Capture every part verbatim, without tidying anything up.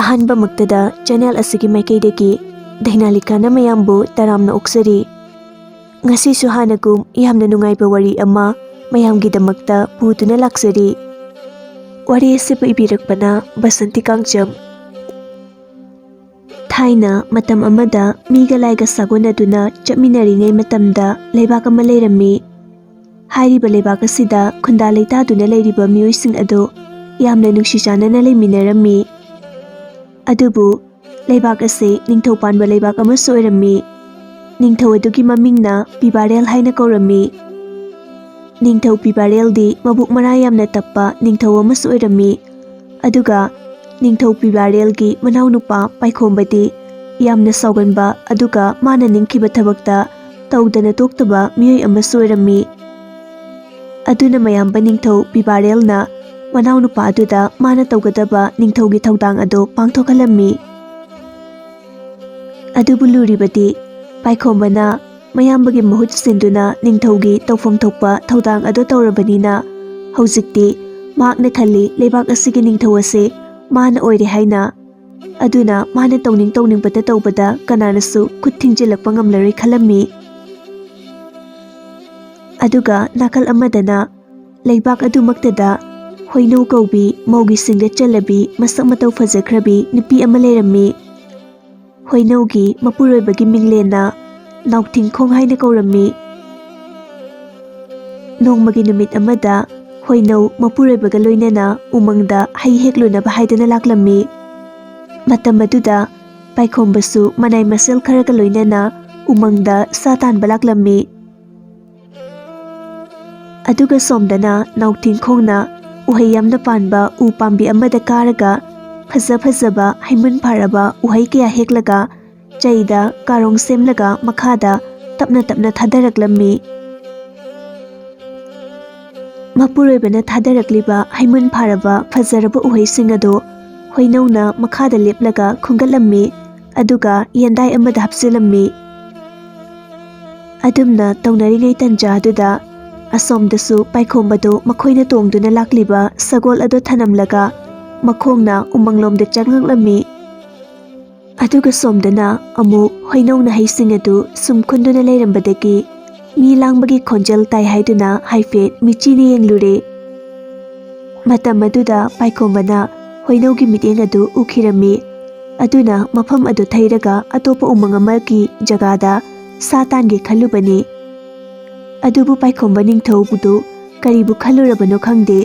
ꯑꯍꯥꯟꯕꯃꯛꯇꯗ channel ꯑꯁꯤꯒꯤ ꯃꯥꯏꯀꯩꯗꯒꯤ ꯗꯥꯏꯅꯥꯂꯤꯀꯥꯅ ꯃꯌꯥꯝꯕꯨ ꯇꯔꯥꯝꯅ ꯑꯣꯛꯆꯔꯤ꯫ ꯉꯁꯤꯁꯨ ꯍꯥꯟꯅꯒꯨꯝ ꯌꯥꯝꯅ ꯅꯨꯡꯉꯥꯏꯕ ꯋꯥꯔꯤ ꯑꯃ ꯃꯌꯥꯝꯒꯤꯗꯃꯛꯇ ꯄꯨꯗꯨꯅ ꯂꯥꯛꯆꯔꯤ꯫ ꯋꯥꯔꯤ ꯑꯁꯤꯕꯨ ꯏꯕꯤꯔꯛꯄꯅ ꯕꯁꯟꯇꯤ ꯀꯥꯡꯖꯝ꯫ ꯊꯥꯏꯅ ꯃꯇꯝ ꯑꯃꯗ ꯃꯤꯒ ꯂꯥꯏꯒ ꯁꯥꯒꯣꯟꯅꯗꯨꯅ ꯆꯠꯃꯤꯟꯅꯔꯤꯉꯩ ꯃꯇꯝꯗ ꯂꯩꯕꯥꯛ ꯑꯃ ꯂꯩꯔꯝꯃꯤ꯫ ꯍꯥꯏꯔꯤꯕ ꯂꯩꯕꯥꯛ ꯑꯁꯤꯗ ꯈꯨꯟꯗꯥ ꯂꯩꯇꯥꯗꯨꯅ ꯂꯩꯔꯤꯕ ꯃꯤꯑꯣꯏꯁꯤꯡ ꯑꯗꯨ ꯌꯥꯝꯅ ꯅꯨꯡꯁꯤ ꯆꯥꯟꯅꯅ ꯂꯩꯃꯤꯟꯅꯔꯝꯃꯤ꯫ ꯑꯗꯨꯕꯨ ꯂꯩꯕꯥꯛ ꯑꯁꯤ ꯅꯤꯡꯊꯧ ꯄꯥꯟꯕ ꯂꯩꯕꯥꯛ ꯑꯃꯁꯨ ꯑꯣꯏꯔꯝꯃꯤ꯫ ꯅꯤꯡꯊꯧ ꯑꯗꯨꯒꯤ ꯃꯃꯤꯡꯅ ꯄꯤꯕꯥꯔꯦꯜ ꯍꯥꯏꯅ ꯀꯧꯔꯝꯃꯤ꯫ ꯅꯤꯡꯊꯧ ꯄꯤꯕꯥꯔꯦꯜꯗꯤ ꯃꯕꯨꯛ ꯃꯔꯥ ꯌꯥꯝꯅ ꯇꯞꯄ ꯅꯤꯡꯊꯧ ꯑꯃꯁꯨ ꯑꯣꯏꯔꯝꯃꯤ꯫ ꯑꯗꯨꯒ ꯅꯤꯡꯊꯧ ꯄꯤꯕꯥꯔꯦꯜꯒꯤ ꯃꯅꯥꯎꯅꯨꯄꯥ ꯄꯥꯏꯈꯣꯝꯕꯗꯤ ꯌꯥꯝꯅ ꯁꯥꯎꯒꯟꯕ, ꯑꯗꯨꯒ ꯃꯥꯅ ꯅꯤꯡꯈꯤꯕ ꯊꯕꯛꯇ ꯇꯧꯗꯅ ꯇꯣꯛꯇꯕ ꯃꯤꯑꯣꯏ ꯑꯃꯁꯨ ꯑꯣꯏꯔꯝꯃꯤ꯫ ꯑꯗꯨꯅ ꯃꯌꯥꯝꯕ ꯅꯤꯡꯊꯧ ꯄꯤꯕꯥꯔꯦꯜꯅ ꯃꯅꯥꯎꯅꯨꯄꯥ ꯑꯗꯨꯗ ꯃꯥꯅ ꯇꯧꯒꯗꯕ ꯅꯤꯡꯊꯧꯒꯤ ꯊꯧꯗꯥꯡ ꯑꯗꯨ ꯄꯥꯡꯊꯣꯛꯍꯜꯂꯝꯃꯤ꯫ ꯑꯗꯨꯕꯨ ꯂꯨꯔꯤꯕꯗꯤ ꯄꯥꯏꯈꯣꯝꯕꯅ ꯃꯌꯥꯝꯕꯒꯤ ꯃꯍꯨꯠ ꯁꯤꯟꯗꯨꯅ ꯅꯤꯡꯊꯧꯒꯤ ꯇꯧꯐꯝ ꯊꯣꯛꯄ ꯊꯧꯗꯥꯡ ꯑꯗꯨ ꯇꯧꯔꯕꯅꯤꯅ, ꯍꯧꯖꯤꯛꯇꯤ ꯃꯍꯥꯛꯅ ꯈꯜꯂꯤ, ꯂꯩꯕꯥꯛ ꯑꯁꯤꯒꯤ ꯅꯤꯡꯊꯧ ꯑꯁꯤ ꯃꯥꯅ ꯑꯣꯏꯔꯦ ꯍꯥꯏꯅ꯫ ꯑꯗꯨꯅ ꯃꯥꯅ ꯇꯧꯅꯤꯡ ꯇꯧꯅꯤꯡꯕꯇ ꯇꯧꯕꯗ ꯀꯅꯥꯅꯁꯨ ꯈꯨꯠ ꯊꯤꯡꯖꯤꯜꯂꯛꯄ ꯉꯝꯂꯔꯣꯏ ꯈꯜꯂꯝꯃꯤ꯫ ꯑꯗꯨꯒ ꯅꯥꯀꯜ ꯑꯃꯗꯅ ꯂꯩꯕꯥꯛ ꯑꯗꯨꯃꯛꯇꯗ ꯍꯣꯏꯅꯧ ꯀꯧꯕꯤ ꯃꯧꯒꯤ ꯁꯤꯡꯒꯠ ꯆꯜꯂꯕꯤ, ꯃꯁꯛ ꯃꯇꯧ ꯐꯖꯈ꯭ꯔꯕꯤ ꯅꯨꯄꯤ ꯑꯃ ꯂꯩꯔꯝꯃꯤ꯫ ꯍꯣꯏꯅꯧꯒꯤ ꯃꯄꯨꯔꯣꯏꯕꯒꯤ ꯃꯤꯡꯂꯦꯟꯅ ꯅꯥꯎꯊꯤꯡꯈꯣꯡ ꯍꯥꯏꯅ ꯀꯧꯔꯝꯃꯤ꯫ ꯅꯣꯡꯃꯒꯤ ꯅꯨꯃꯤꯠ ꯑꯃꯗ ꯍꯣꯏꯅꯧ ꯃꯄꯨꯔꯣꯏꯕꯒ ꯂꯣꯏꯅꯅ ꯎꯃꯪꯗ ꯍꯩ ꯍꯦꯛꯂꯨꯅꯕ ꯍꯥꯏꯗꯨꯅ ꯂꯥꯛꯂꯝꯃꯤ꯫ ꯃꯇꯝ ꯑꯗꯨꯗ ꯄꯥꯏꯈꯣꯝꯕꯁꯨ ꯃꯅꯥꯏ ꯃꯁꯦꯜ ꯈꯔꯒ ꯂꯣꯏꯅꯅ ꯎꯃꯪꯗ ꯁꯥ ꯇꯥꯟꯕ ꯂꯥꯛꯂꯝꯃꯤ꯫ ꯑꯗꯨꯒ ꯁꯣꯝꯗꯅ ꯅꯥꯎꯊꯤꯡꯈꯣꯡꯅ ꯎꯍꯩ ꯌꯥꯝꯅ ꯄꯥꯟꯕ ꯎ ꯄꯥꯝꯕꯤ ꯑꯃꯗ ꯀꯥꯔꯒ ꯐꯖ ꯐꯖꯕ ꯍꯩꯃꯨꯟ ꯐꯥꯔꯕ ꯎꯍꯩ ꯀꯌꯥ ꯍꯦꯛꯂꯒ ꯆꯩꯗ ꯀꯥꯔꯣꯡ ꯁꯦꯝꯂꯒ ꯃꯈꯥꯗ ꯇꯞꯅ ꯇꯞꯅ ꯊꯥꯗꯔꯛꯂꯝꯃꯤ꯫ ꯃꯄꯨꯔꯣꯏꯕꯅ ꯊꯥꯗꯔꯛꯂꯤꯕ ꯍꯩꯃꯨꯟ ꯐꯥꯔꯕ ꯐꯖꯔꯕ ꯎꯍꯩꯁꯤꯡ ꯑꯗꯨ ꯍꯣꯏꯅꯧꯅ ꯃꯈꯥꯗ ꯂꯦꯞꯂꯒ ꯈꯨꯟꯒꯠꯂꯝꯃꯤ, ꯑꯗꯨꯒ ꯌꯦꯟꯗꯥꯏ ꯑꯃꯗ ꯍꯥꯞꯆꯤꯜꯂꯝꯃꯤ꯫ ꯑꯗꯨꯝꯅ ꯇꯧꯅꯔꯤꯉꯩ ꯇꯟꯖꯥꯗꯨꯗ ꯑꯁꯣꯝꯗꯁꯨ ꯄꯥꯏꯈꯣꯝꯕꯗꯨ ꯃꯈꯣꯏꯅ ꯇꯣꯡꯗꯨꯅ ꯂꯥꯛꯂꯤꯕ ꯁꯒꯣꯜ ꯑꯗꯨ ꯊꯅꯝꯂꯒ ꯃꯈꯣꯡꯅ ꯎꯃꯪꯂꯣꯝꯗ ꯆꯪꯂꯛꯂꯝꯃꯤ꯫ ꯑꯗꯨꯒ ꯁꯣꯝꯗꯅ ꯑꯃꯨꯛ ꯍꯣꯏꯅꯧꯅ ꯍꯩꯁꯤꯡ ꯑꯗꯨ ꯁꯨꯝ ꯈꯨꯟꯗꯨꯅ ꯂꯩꯔꯝꯕꯗꯒꯤ ꯃꯤ ꯂꯥꯡꯕꯒꯤ ꯈꯣꯟꯖꯦꯜ ꯇꯥꯏ ꯍꯥꯏꯗꯨꯅ ꯍꯥꯏꯐꯦꯠ ꯃꯤꯆꯤꯅ ꯌꯦꯡꯂꯨꯔꯦ꯫ ꯃꯇꯝ ꯑꯗꯨꯗ ꯄꯥꯏꯈꯣꯝꯕꯅ ꯍꯣꯏꯅꯧꯒꯤ ꯃꯤꯠꯌꯦꯡ ꯑꯗꯨ ꯎꯈꯤꯔꯝꯃꯤ꯫ ꯑꯗꯨꯅ ꯃꯐꯝ ꯑꯗꯨ ꯊꯩꯔꯒ ꯑꯇꯣꯞꯄ ꯎꯃꯪ ꯑꯃꯒꯤ ꯖꯒꯥꯗ ꯁꯥ ꯇꯥꯟꯒꯦ ꯈꯜꯂꯨꯕꯅꯤ꯫ ꯑꯗꯨꯕꯨ ꯄꯥꯏꯈꯣꯝꯕ ꯅꯤꯡꯊꯧꯕꯨꯗꯨ ꯀꯔꯤꯕꯨ ꯈꯜꯂꯨꯔꯕꯅꯣ ꯈꯪꯗꯦ,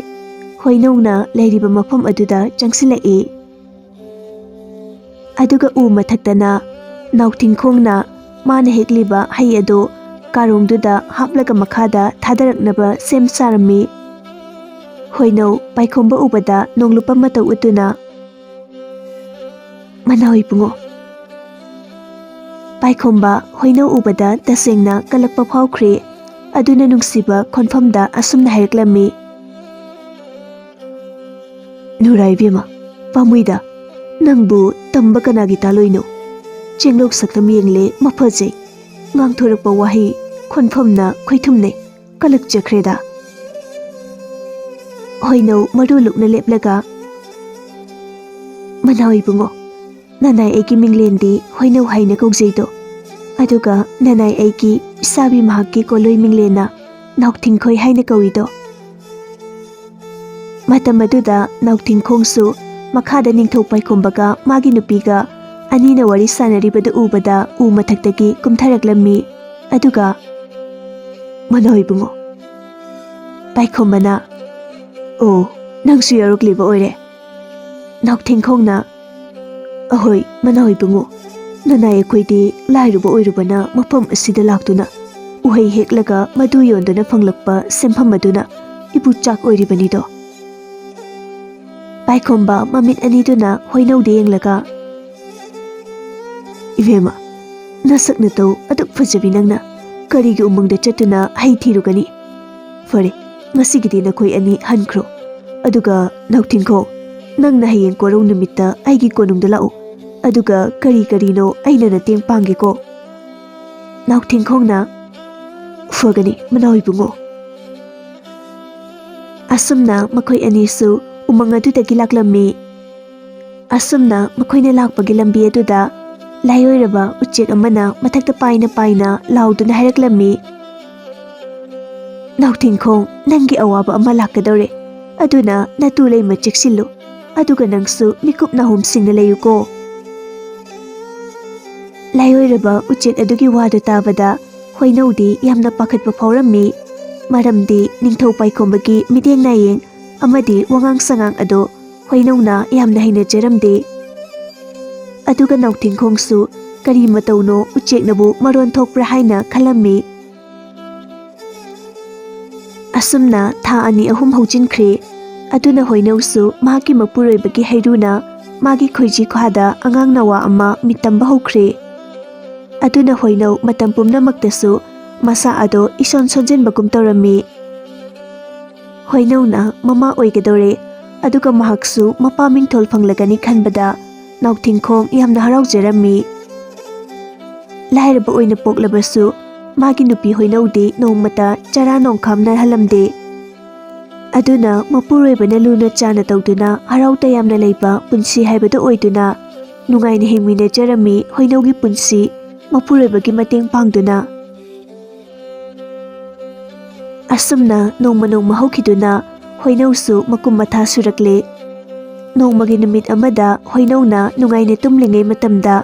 ꯍꯣꯏꯅꯧꯅ ꯂꯩꯔꯤꯕ ꯃꯐꯝ ꯑꯗꯨꯗ ꯆꯪꯁꯤꯜꯂꯛꯏ꯫ ꯑꯗꯨꯒ ꯎ ꯃꯊꯛꯇꯅ ꯅꯥꯎꯊꯤꯡꯈꯣꯡꯅ ꯃꯥꯅ ꯍꯦꯛꯂꯤꯕ ꯍꯩ ꯑꯗꯨ ꯀꯥꯔꯣꯡꯗꯨꯗ ꯍꯥꯞꯂꯒ ꯃꯈꯥꯗ ꯊꯥꯗꯔꯛꯅꯕ ꯁꯦꯝ ꯁꯥꯔꯝꯃꯤ꯫ ꯍꯣꯏꯅꯧ ꯄꯥꯏꯈꯣꯝꯕ ꯎꯕꯗ ꯅꯣꯡꯂꯨꯞꯄ ꯃꯇꯧ ꯎꯠꯇꯨꯅ, "ꯃꯅꯥꯎ ꯏꯕꯨꯡꯉꯣ꯫" ꯄꯥꯏꯈꯣꯝꯕ ꯍꯣꯏꯅꯧ ꯎꯕꯗ ꯇꯁꯦꯡꯅ ꯀꯜꯂꯛꯄ ꯐꯥꯎꯈ꯭ꯔꯦ꯫ ꯑꯗꯨꯅ ꯅꯨꯡꯁꯤꯕ ꯈꯣꯟꯐꯝꯗ ꯑꯁꯨꯝꯅ ꯍꯥꯏꯔꯛꯂꯝꯃꯤ, "ꯅꯨꯔꯥ ꯏꯕꯦꯝꯃ, ꯄꯥꯝꯃꯨꯏꯗ, ꯅꯪꯕꯨ ꯇꯝꯕ ꯀꯅꯥꯒꯤ ꯇꯥꯂꯣꯏꯅꯣ? ꯆꯦꯡꯂꯧ ꯁꯛꯇꯝ ꯌꯦꯡꯂꯦ ꯃꯐꯖꯩ, ꯉꯥꯡꯊꯣꯔꯛꯄ ꯋꯥꯍꯩ ꯈꯣꯟꯐꯝꯅ ꯈꯣꯏꯊꯨꯝꯅꯩ, ꯀꯂꯛꯆꯈ꯭ꯔꯦꯗ꯫" ꯍꯣꯏꯅꯧ ꯃꯔꯨ ꯂꯨꯛꯅ ꯂꯦꯞꯂꯒ, "ꯃꯅꯥꯎ ꯏꯕꯨꯡꯉꯣ, ꯅꯅꯥꯏ ꯑꯩꯒꯤ ꯃꯤꯡꯂꯦꯟꯗꯤ ꯍꯣꯏꯅꯧ ꯍꯥꯏꯅ ꯀꯧꯖꯩꯗꯣ, ꯑꯗꯨꯒ ꯅꯅꯥꯏ ꯑꯩꯒꯤ ꯏꯁꯥꯕꯤ ꯃꯍꯥꯛꯀꯤ ꯀꯣꯂꯣꯏ ꯃꯤꯡꯂꯦꯟꯅ ꯅꯥꯎꯊꯤꯡꯈꯣꯏ ꯍꯥꯏꯅ ꯀꯧꯏꯗꯣ꯫" ꯃꯇꯝ ꯑꯗꯨꯗ ꯅꯥꯎꯊꯤꯡꯈꯣꯡꯁꯨ ꯃꯈꯥꯗ ꯅꯤꯡꯊꯧ ꯄꯥꯏꯈꯣꯝꯕꯒ ꯃꯥꯒꯤ ꯅꯨꯄꯤꯒ ꯑꯅꯤꯅ ꯋꯥꯔꯤ ꯁꯥꯟꯅꯔꯤꯕꯗꯨ ꯎꯕꯗ ꯎ ꯃꯊꯛꯇꯒꯤ ꯀꯨꯝꯊꯔꯛꯂꯝꯃꯤ꯫ ꯑꯗꯨꯒ, "ꯃꯅꯥꯎ ꯏꯕꯨꯡꯉꯣ꯫" ꯄꯥꯏꯈꯣꯝꯕꯅ, "ꯑꯣ, ꯅꯪꯁꯨ ꯌꯥꯎꯔꯛꯂꯤꯕ ꯑꯣꯏꯔꯦ꯫" ꯅꯥꯎꯊꯤꯡꯈꯣꯡꯅ, "ꯑꯍꯣꯏ, ꯃꯅꯥꯎ ꯏꯕꯨꯡꯉꯣ, ꯅꯅꯥꯏ ꯑꯩꯈꯣꯏꯗꯤ ꯂꯥꯏꯔꯕ ꯑꯣꯏꯔꯨꯕꯅ ꯃꯐꯝ ꯑꯁꯤꯗ ꯂꯥꯛꯇꯨꯅ ꯎꯍꯩ ꯍꯦꯛꯂꯒ ꯃꯗꯨ ꯌꯣꯟꯗꯨꯅ ꯐꯪꯂꯛꯄ ꯁꯦꯟꯐꯝ ꯑꯗꯨꯅ ꯏꯕꯨ ꯆꯥꯛ ꯑꯣꯏꯔꯤꯕꯅꯤꯗꯣ꯫" ꯄꯥꯏꯈꯣꯝꯕ ꯃꯃꯤꯠ ꯑꯅꯤꯗꯨꯅ ꯍꯣꯏꯅꯧꯗ ꯌꯦꯡꯂꯒ, "ꯏꯕꯦꯝꯃ, ꯅꯁꯛ ꯅꯇꯧ ꯑꯗꯨꯛ ꯐꯖꯕꯤ ꯅꯪꯅ ꯀꯔꯤꯒꯤ ꯎꯃꯪꯗ ꯆꯠꯇꯨꯅ ꯍꯩ ꯊꯤꯔꯨꯒꯅꯤ? ꯐꯔꯦ, ꯉꯁꯤꯒꯤꯗꯤ ꯅꯈꯣꯏ ꯑꯅꯤ ꯍꯟꯈ꯭ꯔꯣ꯫ ꯑꯗꯨꯒ ꯅꯥꯎꯊꯤꯡꯈꯣ, ꯅꯪꯅ ꯍꯌꯦꯡ ꯀꯣꯔꯧ ꯅꯨꯃꯤꯠꯇ ꯑꯩꯒꯤ ꯀꯣꯅꯨꯡꯗ ꯂꯥꯛꯎ꯫ ꯑꯗꯨꯒ ꯀꯔꯤ ꯀꯔꯤꯅꯣ ꯑꯩꯅ ꯅꯇꯦꯡ ꯄꯥꯡꯒꯦꯀꯣ꯫" ꯅꯥꯎꯊꯤꯡꯈꯣꯡꯅ, "ꯐꯒꯅꯤ, ꯃꯅꯥꯎ ꯏꯕꯨꯡꯉꯣ꯫" ꯑꯁꯨꯝꯅ ꯃꯈꯣꯏ ꯑꯅꯤꯁꯨ ꯎꯃꯪ ꯑꯗꯨꯗꯒꯤ ꯂꯥꯛꯂꯝꯃꯤ꯫ ꯑꯁꯨꯝꯅ ꯃꯈꯣꯏꯅ ꯂꯥꯛꯄꯒꯤ ꯂꯝꯕꯤ ꯑꯗꯨꯗ ꯂꯥꯏꯑꯣꯏꯔꯕ ꯎꯆꯦꯛ ꯑꯃꯅ ꯃꯊꯛꯇ ꯄꯥꯏꯅ ꯄꯥꯏꯅ ꯂꯥꯎꯗꯨꯅ ꯍꯥꯏꯔꯛꯂꯝꯃꯤ, "ꯅꯥꯎꯊꯤꯡꯈꯣꯡ, ꯅꯪꯒꯤ ꯑꯋꯥꯕ ꯑꯃ ꯂꯥꯛꯀꯗꯧꯔꯦ, ꯑꯗꯨꯅ ꯅꯇꯨ ꯂꯩꯃ ꯆꯦꯛꯁꯤꯜꯂꯨ, ꯑꯗꯨꯒ ꯅꯪꯁꯨ ꯃꯤꯀꯨꯞ ꯅꯥꯍꯨꯝ ꯁꯤꯡꯅ ꯂꯩꯌꯨꯀꯣ"꯫ ꯂꯥꯏꯑꯣꯏꯔꯕ ꯎꯆꯦꯛ ꯑꯗꯨꯒꯤ ꯋꯥꯗꯨ ꯇꯥꯕꯗ ꯍꯣꯏꯅꯧꯗꯤ ꯌꯥꯝꯅ ꯄꯥꯈꯠꯄ ꯐꯥꯎꯔꯝꯃꯤ, ꯃꯔꯝꯗꯤ ꯅꯤꯡꯊꯧ ꯄꯥꯏꯈꯣꯝꯕꯒꯤ ꯃꯤꯠꯌꯦꯡ ꯅꯥꯌꯦꯡ ꯑꯃꯗꯤ ꯋꯥꯉꯥꯡ ꯁꯉꯥꯡ ꯑꯗꯨ ꯍꯣꯏꯅꯧꯅ ꯌꯥꯝꯅ ꯍꯩꯅꯖꯔꯝꯗꯦ꯫ ꯑꯗꯨꯒ ꯅꯥꯎꯊꯤꯡꯈꯣꯡꯁꯨ ꯀꯔꯤ ꯃꯇꯧꯅꯣ ꯎꯆꯦꯛꯅꯕꯨ ꯃꯔꯣꯟ ꯊꯣꯛꯄ꯭ꯔꯥ ꯍꯥꯏꯅ ꯈꯜꯂꯝꯃꯤ꯫ ꯑꯁꯨꯝꯅ ꯊꯥ ꯑꯅꯤ ꯑꯍꯨꯝ ꯍꯧꯖꯤꯟꯈ꯭ꯔꯦ꯫ ꯑꯗꯨꯅ ꯍꯣꯏꯅꯧꯁꯨ ꯃꯍꯥꯛꯀꯤ ꯃꯄꯨꯔꯣꯏꯕꯒꯤ ꯍꯩꯔꯨꯅ ꯃꯥꯒꯤ ꯈꯣꯏꯖꯤ ꯈ꯭ꯋꯥꯗ ꯑꯉꯥꯡ ꯅꯋꯥ ꯑꯃ ꯃꯤꯠ ꯇꯝꯕ ꯍꯧꯈ꯭ꯔꯦ꯫ ꯑꯗꯨꯅ ꯍꯣꯏꯅꯧ ꯃꯇꯝ ꯄꯨꯝꯅꯃꯛꯇꯁꯨ ꯃꯁꯥ ꯑꯗꯣ ꯏꯁꯣꯟ ꯁꯣꯟꯖꯤꯟꯕꯒꯨꯝ ꯇꯧꯔꯝꯃꯤ꯫ ꯍꯣꯏꯅꯧꯅ ꯃꯃꯥ ꯑꯣꯏꯒꯗꯧꯔꯦ, ꯑꯗꯨꯒ ꯃꯍꯥꯛꯁꯨ ꯃꯄꯥ ꯃꯤꯡꯊꯣꯜ ꯐꯪꯂꯒꯅꯤ ꯈꯟꯕꯗ ꯅꯥꯎꯊꯤꯡꯈꯣꯡ ꯌꯥꯝꯅ ꯍꯔꯥꯎꯖꯔꯝꯃꯤ꯫ ꯂꯥꯏꯔꯕ ꯑꯣꯏꯅ ꯄꯣꯛꯂꯕꯁꯨ ꯃꯥꯒꯤ ꯅꯨꯄꯤ ꯍꯣꯏꯅꯧꯗꯤ ꯅꯣꯡꯃꯇ ꯆꯔꯥ ꯅꯣꯡꯈꯥꯝꯅꯍꯜꯂꯝꯗꯦ꯫ ꯑꯗꯨꯅ ꯃꯄꯨꯔꯣꯏꯕꯅ ꯂꯨꯅ ꯆꯥꯅ ꯇꯧꯗꯨꯅ ꯍꯔꯥꯎ ꯇꯌꯥꯝꯅ ꯂꯩꯕ ꯄꯨꯟꯁꯤ ꯍꯥꯏꯕꯗꯨ ꯑꯣꯏꯗꯨꯅ ꯅꯨꯡꯉꯥꯏꯅ ꯍꯤꯡꯃꯤꯟꯅꯖꯔꯝꯃꯤ ꯍꯣꯏꯅꯧꯒꯤ ꯄꯨꯟꯁꯤ ꯃꯄꯨꯔꯣꯏꯕꯒꯤ ꯃꯇꯦꯡ ꯄꯥꯡꯗꯨꯅ꯫ ꯑꯁꯨꯝꯅ ꯅꯣꯡꯃ ꯅꯣꯡꯃ ꯍꯧꯈꯤꯗꯨꯅ ꯍꯣꯏꯅꯧꯁꯨ ꯃꯀꯨꯝ ꯃꯊꯥ ꯁꯨꯔꯛꯂꯦ꯫ ꯅꯣꯡꯃꯒꯤ ꯅꯨꯃꯤꯠ ꯑꯃꯗ ꯍꯣꯏꯅꯧꯅ ꯅꯨꯡꯉꯥꯏꯅ ꯇꯨꯝꯂꯤꯉꯩ ꯃꯇꯝꯗ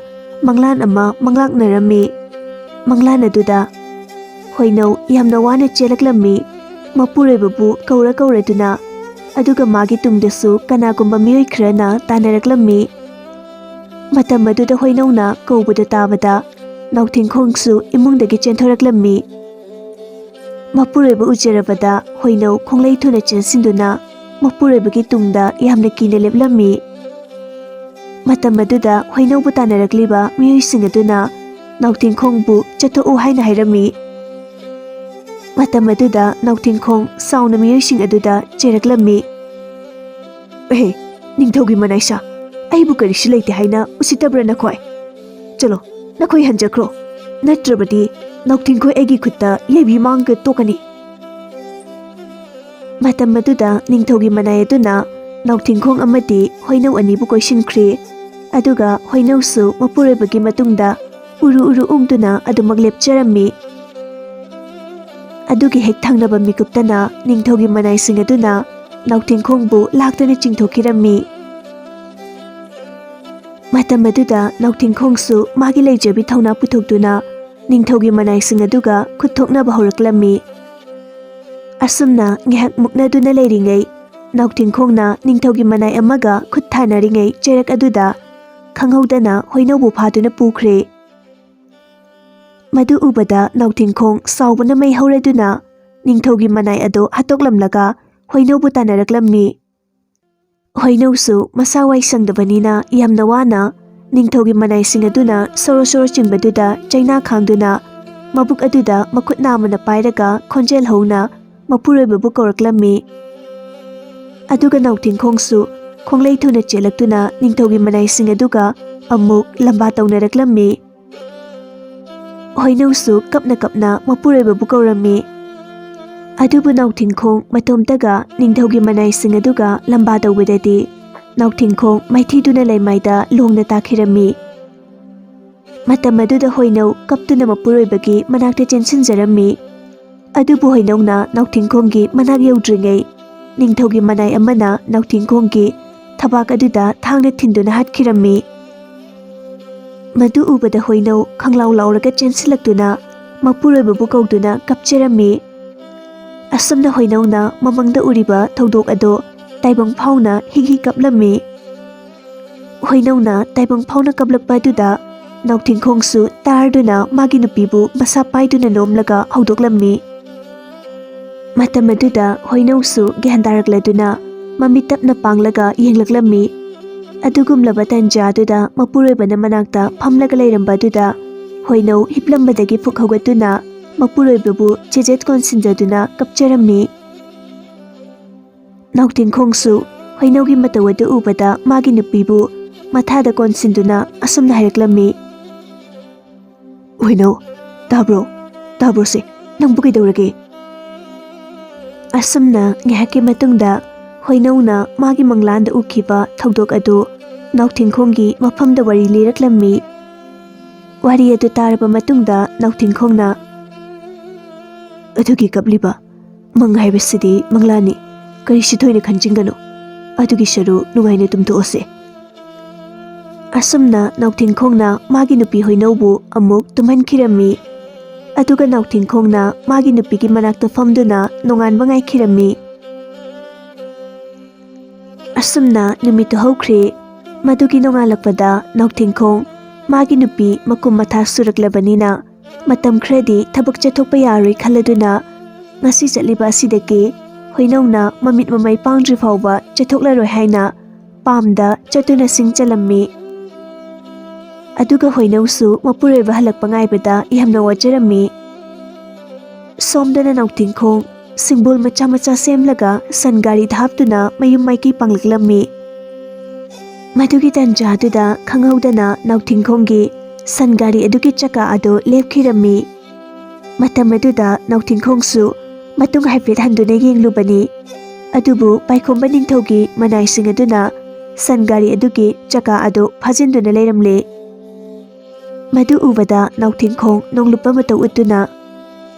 ꯃꯪꯂꯥꯟ ꯑꯃ ꯃꯪꯂꯥꯛꯅꯔꯝꯃꯤ꯫ ꯃꯪꯂꯥꯟ ꯑꯗꯨꯗ ꯍꯣꯏꯅꯧ ꯌꯥꯝꯅ ꯋꯥꯅ ꯆꯦꯜꯂꯛꯂꯝꯃꯤ꯫ ꯃꯄꯨꯔꯣꯏꯕꯕꯨ ꯀꯧꯔ ꯀꯧꯔꯗꯨꯅ, ꯑꯗꯨꯒ ꯃꯥꯒꯤ ꯇꯨꯡꯗꯁꯨ ꯀꯅꯥꯒꯨꯝꯕ ꯃꯤꯑꯣꯏ ꯈꯔꯅ ꯇꯥꯟꯅꯔꯛꯂꯝꯃꯤ꯫ ꯃꯇꯝ ꯑꯗꯨꯗ ꯍꯣꯏꯅꯧꯅ ꯀꯧꯕꯗꯨ ꯇꯥꯕꯗ ꯅꯥꯎꯊꯤꯡꯈꯣꯡꯁꯨ ꯏꯃꯨꯡꯗꯒꯤ ꯆꯦꯟꯊꯣꯔꯛꯂꯝꯃꯤ꯫ ꯃꯄꯨꯔꯣꯏꯕ ꯎꯖꯔꯕꯗ ꯍꯣꯏꯅꯧ ꯈꯣꯡꯂꯩ ꯊꯨꯅ ꯆꯦꯟꯁꯤꯟꯗꯨꯅ ꯃꯄꯨꯔꯣꯏꯕꯒꯤ ꯇꯨꯡꯗ ꯌꯥꯝꯅ ꯀꯤꯅ ꯂꯦꯞꯂꯝꯃꯤ꯫ ꯃꯇꯝ ꯑꯗꯨꯗ ꯍꯣꯏꯅꯧꯕꯨ ꯇꯥꯟꯅꯔꯛꯂꯤꯕ ꯃꯤꯑꯣꯏꯁꯤꯡ ꯑꯗꯨꯅ ꯅꯥꯎꯊꯤꯡꯈꯣꯡꯕꯨ "ꯆꯠꯊꯣꯛꯎ" ꯍꯥꯏꯅ ꯍꯥꯏꯔꯝꯃꯤ꯫ ꯃꯇꯝ ꯑꯗꯨꯗ ꯅꯥꯎꯊꯤꯡꯈꯣꯡ ꯁꯥꯎꯅ ꯃꯤꯑꯣꯏꯁꯤꯡ ꯑꯗꯨꯗ ꯆꯩꯔꯛꯂꯝꯃꯤ꯫ "ꯑꯦ, ꯅꯤꯡꯊꯧꯒꯤ ꯃꯅꯥꯏꯁꯥ, ꯑꯩꯕꯨ ꯀꯔꯤꯁꯨ ꯂꯩꯇꯦ ꯍꯥꯏꯅ ꯎꯁꯤꯠꯇꯕ꯭ꯔꯥ ꯅꯈꯣꯏ? ꯆꯠꯂꯣ, ꯅꯈꯣꯏ ꯍꯟꯖꯈ꯭ꯔꯣ, ꯅꯠꯇ꯭ꯔꯕꯗꯤ ꯅꯥꯎꯊꯤꯡꯈꯣꯏ ꯑꯩꯒꯤ ꯈꯨꯠꯇ ꯌꯩꯕꯤ ꯃꯥꯡꯒ ꯇꯣꯛꯀꯅꯤ"꯫ ꯃꯇꯝ ꯑꯗꯨꯗ ꯅꯤꯡꯊꯧꯒꯤ ꯃꯅꯥꯏ ꯑꯗꯨꯅ ꯅꯥꯎꯊꯤꯡꯈꯣꯡ ꯑꯃꯗꯤ ꯍꯣꯏꯅꯧ ꯑꯅꯤꯕꯨ ꯀꯣꯏꯁꯤꯟꯈ꯭ꯔꯦ꯫ ꯑꯗꯨꯒ ꯍꯣꯏꯅꯧꯁꯨ ꯃꯄꯨꯔꯣꯏꯕꯒꯤ ꯃꯇꯨꯡꯗ ꯎꯔꯨ ꯎꯔꯨ ꯎꯪꯗꯨꯅ ꯑꯗꯨꯃꯛ ꯂꯦꯞꯆꯔꯝꯃꯤ꯫ ꯑꯗꯨꯒꯤ ꯍꯦꯛ ꯊꯪꯅꯕ ꯃꯤꯀꯨꯞꯇꯅ ꯅꯤꯡꯊꯧꯒꯤ ꯃꯅꯥꯏꯁꯤꯡ ꯑꯗꯨꯅ ꯅꯥꯎꯊꯤꯡꯈꯣꯡꯕꯨ ꯂꯥꯛꯇꯅ ꯆꯤꯡꯊꯣꯛꯈꯤꯔꯝꯃꯤ꯫ ꯃꯇꯝ ꯑꯗꯨꯗ ꯅꯥꯎꯊꯤꯡꯈꯣꯡꯁꯨ ꯃꯥꯒꯤ ꯂꯩꯖꯕꯤ ꯊꯧꯅꯥ ꯄꯨꯊꯣꯛꯇꯨꯅ ꯅꯤꯡꯊꯧꯒꯤ ꯃꯅꯥꯏꯁꯤꯡ ꯑꯗꯨꯒ ꯈꯨꯠ ꯊꯣꯛꯅꯕ ꯍꯧꯔꯛꯂꯝꯃꯤ꯫ ꯑꯁꯨꯝꯅ ꯉꯥꯏꯍꯥꯛ ꯃꯨꯛꯅꯗꯨꯅ ꯂꯩꯔꯤꯉꯩ, ꯅꯥꯎꯊꯤꯡꯈꯣꯡꯅ ꯅꯤꯡꯊꯧꯒꯤ ꯃꯅꯥꯏ ꯑꯃꯒ ꯈꯨꯠ ꯊꯥꯅꯔꯤꯉꯩ ꯆꯩꯔꯛ ꯑꯗꯨꯗ ꯈꯪꯍꯧꯗꯅ ꯍꯣꯏꯅꯧꯕꯨ ꯐꯥꯗꯨꯅ ꯄꯨꯈ꯭ꯔꯦ꯫ ꯃꯗꯨ ꯎꯕꯗ ꯅꯥꯎꯊꯤꯡꯈꯣꯡ ꯁꯥꯎꯕꯅ ꯃꯩ ꯍꯧꯔꯗꯨꯅ ꯅꯤꯡꯊꯧꯒꯤ ꯃꯅꯥꯏ ꯑꯗꯨ ꯍꯥꯠꯇꯣꯛꯂꯝꯂꯒ ꯍꯣꯏꯅꯧꯕꯨ ꯇꯥꯟꯅꯔꯛꯂꯝꯃꯤ꯫ ꯍꯣꯏꯅꯧꯁꯨ ꯃꯁꯥ ꯋꯥꯏ ꯁꯪꯗꯕꯅꯤꯅ ꯌꯥꯝꯅ ꯋꯥꯅ ꯅꯤꯡꯊꯧꯒꯤ ꯃꯅꯥꯏꯁꯤꯡ ꯑꯗꯨꯅ ꯁꯣꯔꯣ ꯁꯣꯔꯣ ꯆꯤꯡꯕꯗꯨꯗ ꯆꯩꯅꯥ ꯈꯥꯡꯗꯨꯅ ꯃꯕꯨꯛ ꯑꯗꯨꯗ ꯃꯈꯨꯠ ꯅꯥꯝꯃꯅ ꯄꯥꯏꯔꯒ ꯈꯣꯟꯖꯦꯜ ꯍꯧꯅ ꯃꯄꯨꯔꯣꯏꯕꯕꯨ ꯀꯧꯔꯛꯂꯝꯃꯤ꯫ ꯑꯗꯨꯒ ꯅꯥꯎꯊꯤꯡꯈꯣꯡꯁꯨ ꯈꯣꯡꯂꯩ ꯊꯨꯅ ꯆꯦꯜꯂꯛꯇꯨꯅ ꯅꯤꯡꯊꯧꯒꯤ ꯃꯅꯥꯏꯁꯤꯡ ꯑꯗꯨꯒ ꯑꯃꯨꯛ ꯂꯝꯕꯥ ꯇꯧꯅꯔꯛꯂꯝꯃꯤ꯫ ꯍꯣꯏꯅꯧꯁꯨ ꯀꯞꯅ ꯀꯞꯅ ꯃꯄꯨꯔꯣꯏꯕꯕꯨ ꯀꯧꯔꯝꯃꯤ꯫ ꯑꯗꯨꯕꯨ ꯅꯥꯎꯊꯤꯡꯈꯣꯡ ꯃꯇꯣꯝꯇꯒ ꯅꯤꯡꯊꯧꯒꯤ ꯃꯅꯥꯏꯁꯤꯡ ꯑꯗꯨꯒ ꯂꯝꯕꯥ ꯇꯧꯕꯗꯗꯤ ꯅꯥꯎꯊꯤꯡꯈꯣꯡ ꯃꯥꯏꯊꯤꯗꯨꯅ ꯂꯩꯃꯥꯏꯗ ꯂꯣꯡꯅ ꯇꯥꯈꯤꯔꯝꯃꯤ꯫ ꯃꯇꯝ ꯑꯗꯨꯗ ꯍꯣꯏꯅꯧ ꯀꯞꯇꯨꯅ ꯃꯄꯨꯔꯣꯏꯕꯒꯤ ꯃꯅꯥꯛꯇ ꯆꯦꯟꯁꯤꯟꯖꯔꯝꯃꯤ꯫ ꯑꯗꯨꯕꯨ ꯍꯣꯏꯅꯧꯅ ꯅꯥꯎꯊꯤꯡꯈꯣꯡꯒꯤ ꯃꯅꯥꯛ ꯌꯧꯗ꯭ꯔꯤꯉꯩ, ꯅꯤꯡꯊꯧꯒꯤ ꯃꯅꯥꯏ ꯑꯃꯅ ꯅꯥꯎꯊꯤꯡꯈꯣꯡꯒꯤ ꯊꯕꯥꯛ ꯑꯗꯨꯗ ꯊꯥꯡꯅ ꯊꯤꯟꯗꯨꯅ ꯍꯥꯠꯈꯤꯔꯝꯃꯤ꯫ ꯃꯗꯨ ꯎꯕꯗ ꯍꯣꯏꯅꯧ ꯈꯪꯂꯥꯎ ꯂꯥꯎꯔꯒ ꯆꯦꯟꯁꯤꯜꯂꯛꯇꯨꯅ ꯃꯄꯨꯔꯣꯏꯕꯕꯨ ꯀꯧꯗꯨꯅ ꯀꯞꯆꯔꯝꯃꯤ꯫ ꯑꯁꯨꯝꯅ ꯍꯣꯏꯅꯧꯅ ꯃꯃꯪꯗ ꯎꯔꯤꯕ ꯊꯧꯗꯣꯛ ꯑꯗꯨ ꯇꯥꯏꯕꯪ ꯐꯥꯎꯅ ꯍꯤꯛ ꯍꯤꯛ ꯀꯞꯂꯝꯃꯤ꯫ ꯍꯣꯏꯅꯧꯅ ꯇꯥꯏꯕꯪ ꯐꯥꯎꯅ ꯀꯞꯂꯛꯄ ꯑꯗꯨꯗ ꯅꯥꯎꯊꯤꯡꯈꯣꯡꯁꯨ ꯇꯥꯔꯗꯨꯅ ꯃꯥꯒꯤ ꯅꯨꯄꯤꯕꯨ ꯃꯁꯥ ꯄꯥꯏꯗꯨꯅ ꯅꯣꯝꯂꯒ ꯍꯧꯗꯣꯛꯂꯝꯃꯤ꯫ ꯃꯇꯝ ꯑꯗꯨꯗ ꯍꯣꯏꯅꯧꯁꯨ ꯒ꯭ꯌꯥꯟ ꯇꯥꯔꯛꯂꯗꯨꯅ ꯃꯃꯤꯠ ꯇꯞꯅ ꯄꯥꯡꯂꯒ ꯌꯦꯡꯂꯛꯂꯝꯃꯤ꯫ ꯑꯗꯨꯒꯨꯝꯂꯕ ꯇꯟꯖꯥ ꯑꯗꯨꯗ ꯃꯄꯨꯔꯣꯏꯕꯅ ꯃꯅꯥꯛꯇ ꯐꯝꯂꯒ ꯂꯩꯔꯝꯕ ꯑꯗꯨꯗ ꯍꯣꯏꯅꯧ ꯍꯤꯞꯂꯝꯕꯗꯒꯤ ꯐꯨꯛ ꯍꯧꯒꯠꯇꯨꯅ ꯃꯄꯨꯔꯣꯏꯕꯕꯨ ꯆꯦꯖꯦꯠ ꯀꯣꯟꯁꯤꯟꯖꯗꯨꯅ ꯀꯞꯆꯔꯝꯃꯤ꯫ ꯅꯥꯎꯊꯤꯡꯈꯣꯡꯁꯨ ꯍꯣꯏꯅꯧꯒꯤ ꯃꯇꯧ ꯑꯗꯨ ꯎꯕꯗ ꯃꯥꯒꯤ ꯅꯨꯄꯤꯕꯨ ꯃꯊꯥꯗ ꯀꯣꯟꯁꯤꯟꯗꯨꯅ ꯑꯁꯨꯝꯅ ꯍꯥꯏꯔꯛꯂꯝꯃꯤ, "ꯍꯣꯏꯅꯧ, ꯇꯥꯕ꯭ꯔꯣ? ꯇꯥꯕ꯭ꯔꯣꯁꯦ? ꯅꯪꯕꯨ ꯀꯩꯗꯧꯔꯒꯦ?" ꯑꯁꯨꯝꯅ ꯉꯥꯏꯍꯥꯛꯀꯤ ꯃꯇꯨꯡꯗ ꯍꯣꯏꯅꯧꯅ ꯃꯥꯒꯤ ꯃꯪꯂꯥꯟꯗ ꯎꯈꯤꯕ ꯊꯧꯗꯣꯛ ꯑꯗꯨ ꯅꯥꯎꯊꯤꯡꯈꯣꯡꯒꯤ ꯃꯐꯝꯗ ꯋꯥꯔꯤ ꯂꯤꯔꯛꯂꯝꯃꯤ꯫ ꯋꯥꯔꯤ ꯑꯗꯨ ꯇꯥꯔꯕ ꯃꯇꯨꯡꯗ ꯅꯥꯎꯊꯤꯡꯈꯣꯡꯅ, "ꯑꯗꯨꯒꯤ ꯀꯞꯂꯤꯕ ꯃꯪ ꯍꯥꯏꯕꯁꯤꯗꯤ ꯃꯪꯂꯥꯟꯅꯤ, ꯀꯔꯤꯁꯨ ꯊꯣꯏꯅ ꯈꯟꯖꯤꯟꯒꯅꯨ, ꯑꯗꯨꯒꯤ ꯁꯔꯨ ꯅꯨꯡꯉꯥꯏꯅ ꯇꯨꯝꯊꯣꯛꯑꯁꯦ"꯫ ꯑꯁꯨꯝꯅ ꯅꯥꯎꯊꯤꯡꯈꯣꯡꯅ ꯃꯥꯒꯤ ꯅꯨꯄꯤ ꯍꯣꯏꯅꯧꯕꯨ ꯑꯃꯨꯛ ꯇꯨꯝꯍꯟꯈꯤꯔꯝꯃꯤ꯫ ꯑꯗꯨꯒ ꯅꯥꯎꯊꯤꯡꯈꯣꯡꯅ ꯃꯥꯒꯤ ꯅꯨꯄꯤꯒꯤ ꯃꯅꯥꯛꯇ ꯐꯝꯗꯨꯅ ꯅꯣꯡꯉꯥꯟꯕ ꯉꯥꯏꯈꯤꯔꯝꯃꯤ꯫ ꯑꯁꯨꯝꯅ ꯅꯨꯃꯤꯠꯇꯨ ꯍꯧꯈ꯭ꯔꯦ꯫ ꯃꯗꯨꯒꯤ ꯅꯣꯡꯉꯥꯜꯂꯛꯄꯗ ꯅꯥꯎꯊꯤꯡꯈꯣꯡ ꯃꯥꯒꯤ ꯅꯨꯄꯤ ꯃꯀꯨꯝ ꯃꯊꯥ ꯁꯨꯔꯛꯂꯕꯅꯤꯅ ꯃꯇꯝ ꯈꯔꯗꯤ ꯊꯕꯛ ꯆꯠꯊꯣꯛꯄ ꯌꯥꯔꯣꯏ ꯈꯜꯂꯗꯨꯅ, ꯉꯁꯤ ꯆꯠꯂꯤꯕ ꯑꯁꯤꯗꯒꯤ ꯍꯣꯏꯅꯧꯅ ꯃꯃꯤꯠ ꯃꯃꯩ ꯄꯥꯡꯗ꯭ꯔꯤ ꯐꯥꯎꯕ ꯆꯠꯊꯣꯛꯂꯔꯣꯏ ꯍꯥꯏꯅ ꯄꯥꯝꯗ ꯆꯠꯇꯨꯅ ꯁꯤꯡ ꯆꯜꯂꯝꯃꯤ꯫ ꯑꯗꯨꯒ ꯍꯣꯏꯅꯧꯁꯨ ꯃꯄꯨꯔꯣꯏꯕ ꯍꯜꯂꯛꯄ ꯉꯥꯏꯕꯗ ꯌꯥꯝꯅ ꯋꯥꯖꯔꯝꯃꯤ꯫ ꯁꯣꯝꯗꯅ ꯅꯥꯎꯊꯤꯡꯈꯣꯡ ꯁꯤꯡꯕꯨꯜ ꯃꯆꯥ ꯃꯆꯥ ꯁꯦꯝꯂꯒ ꯁꯟ ꯒꯥꯔꯤꯗ ꯍꯥꯞꯇꯨꯅ ꯃꯌꯨꯝ ꯃꯥꯏꯀꯩ ꯄꯥꯡꯂꯛꯂꯝꯃꯤ꯫ ꯃꯗꯨꯒꯤ ꯇꯟꯖꯥꯗꯨꯗ ꯈꯪꯍꯧꯗꯅ ꯅꯥꯎꯊꯤꯡꯈꯣꯡꯒꯤ ꯁꯟ ꯒꯥꯔꯤ ꯑꯗꯨꯒꯤ ꯆꯀꯥ ꯑꯗꯨ ꯂꯦꯞꯈꯤꯔꯝꯃꯤ꯫ ꯃꯇꯝ ꯑꯗꯨꯗ ꯅꯥꯎꯊꯤꯡꯈꯣꯡꯁꯨ ꯃꯇꯨꯡ ꯍꯥꯏꯐꯦꯠ ꯍꯟꯗꯨꯅ ꯌꯦꯡꯂꯨꯕꯅꯤ꯫ ꯑꯗꯨꯕꯨ ꯄꯥꯏꯈꯣꯝꯕ ꯅꯤꯡꯊꯧꯒꯤ ꯃꯅꯥꯏꯁꯤꯡ ꯑꯗꯨꯅ ꯁꯟ ꯒꯥꯔꯤ ꯑꯗꯨꯒꯤ ꯆꯀꯥ ꯑꯗꯨ ꯐꯥꯖꯤꯟꯗꯨꯅ ꯂꯩꯔꯝꯂꯦ꯫ ꯃꯗꯨ ꯎꯕꯗ ꯅꯥꯎꯊꯤꯡꯈꯣꯡ ꯅꯣꯡꯂꯨꯞꯄ ꯃꯇꯧ ꯎꯠꯇꯨꯅ,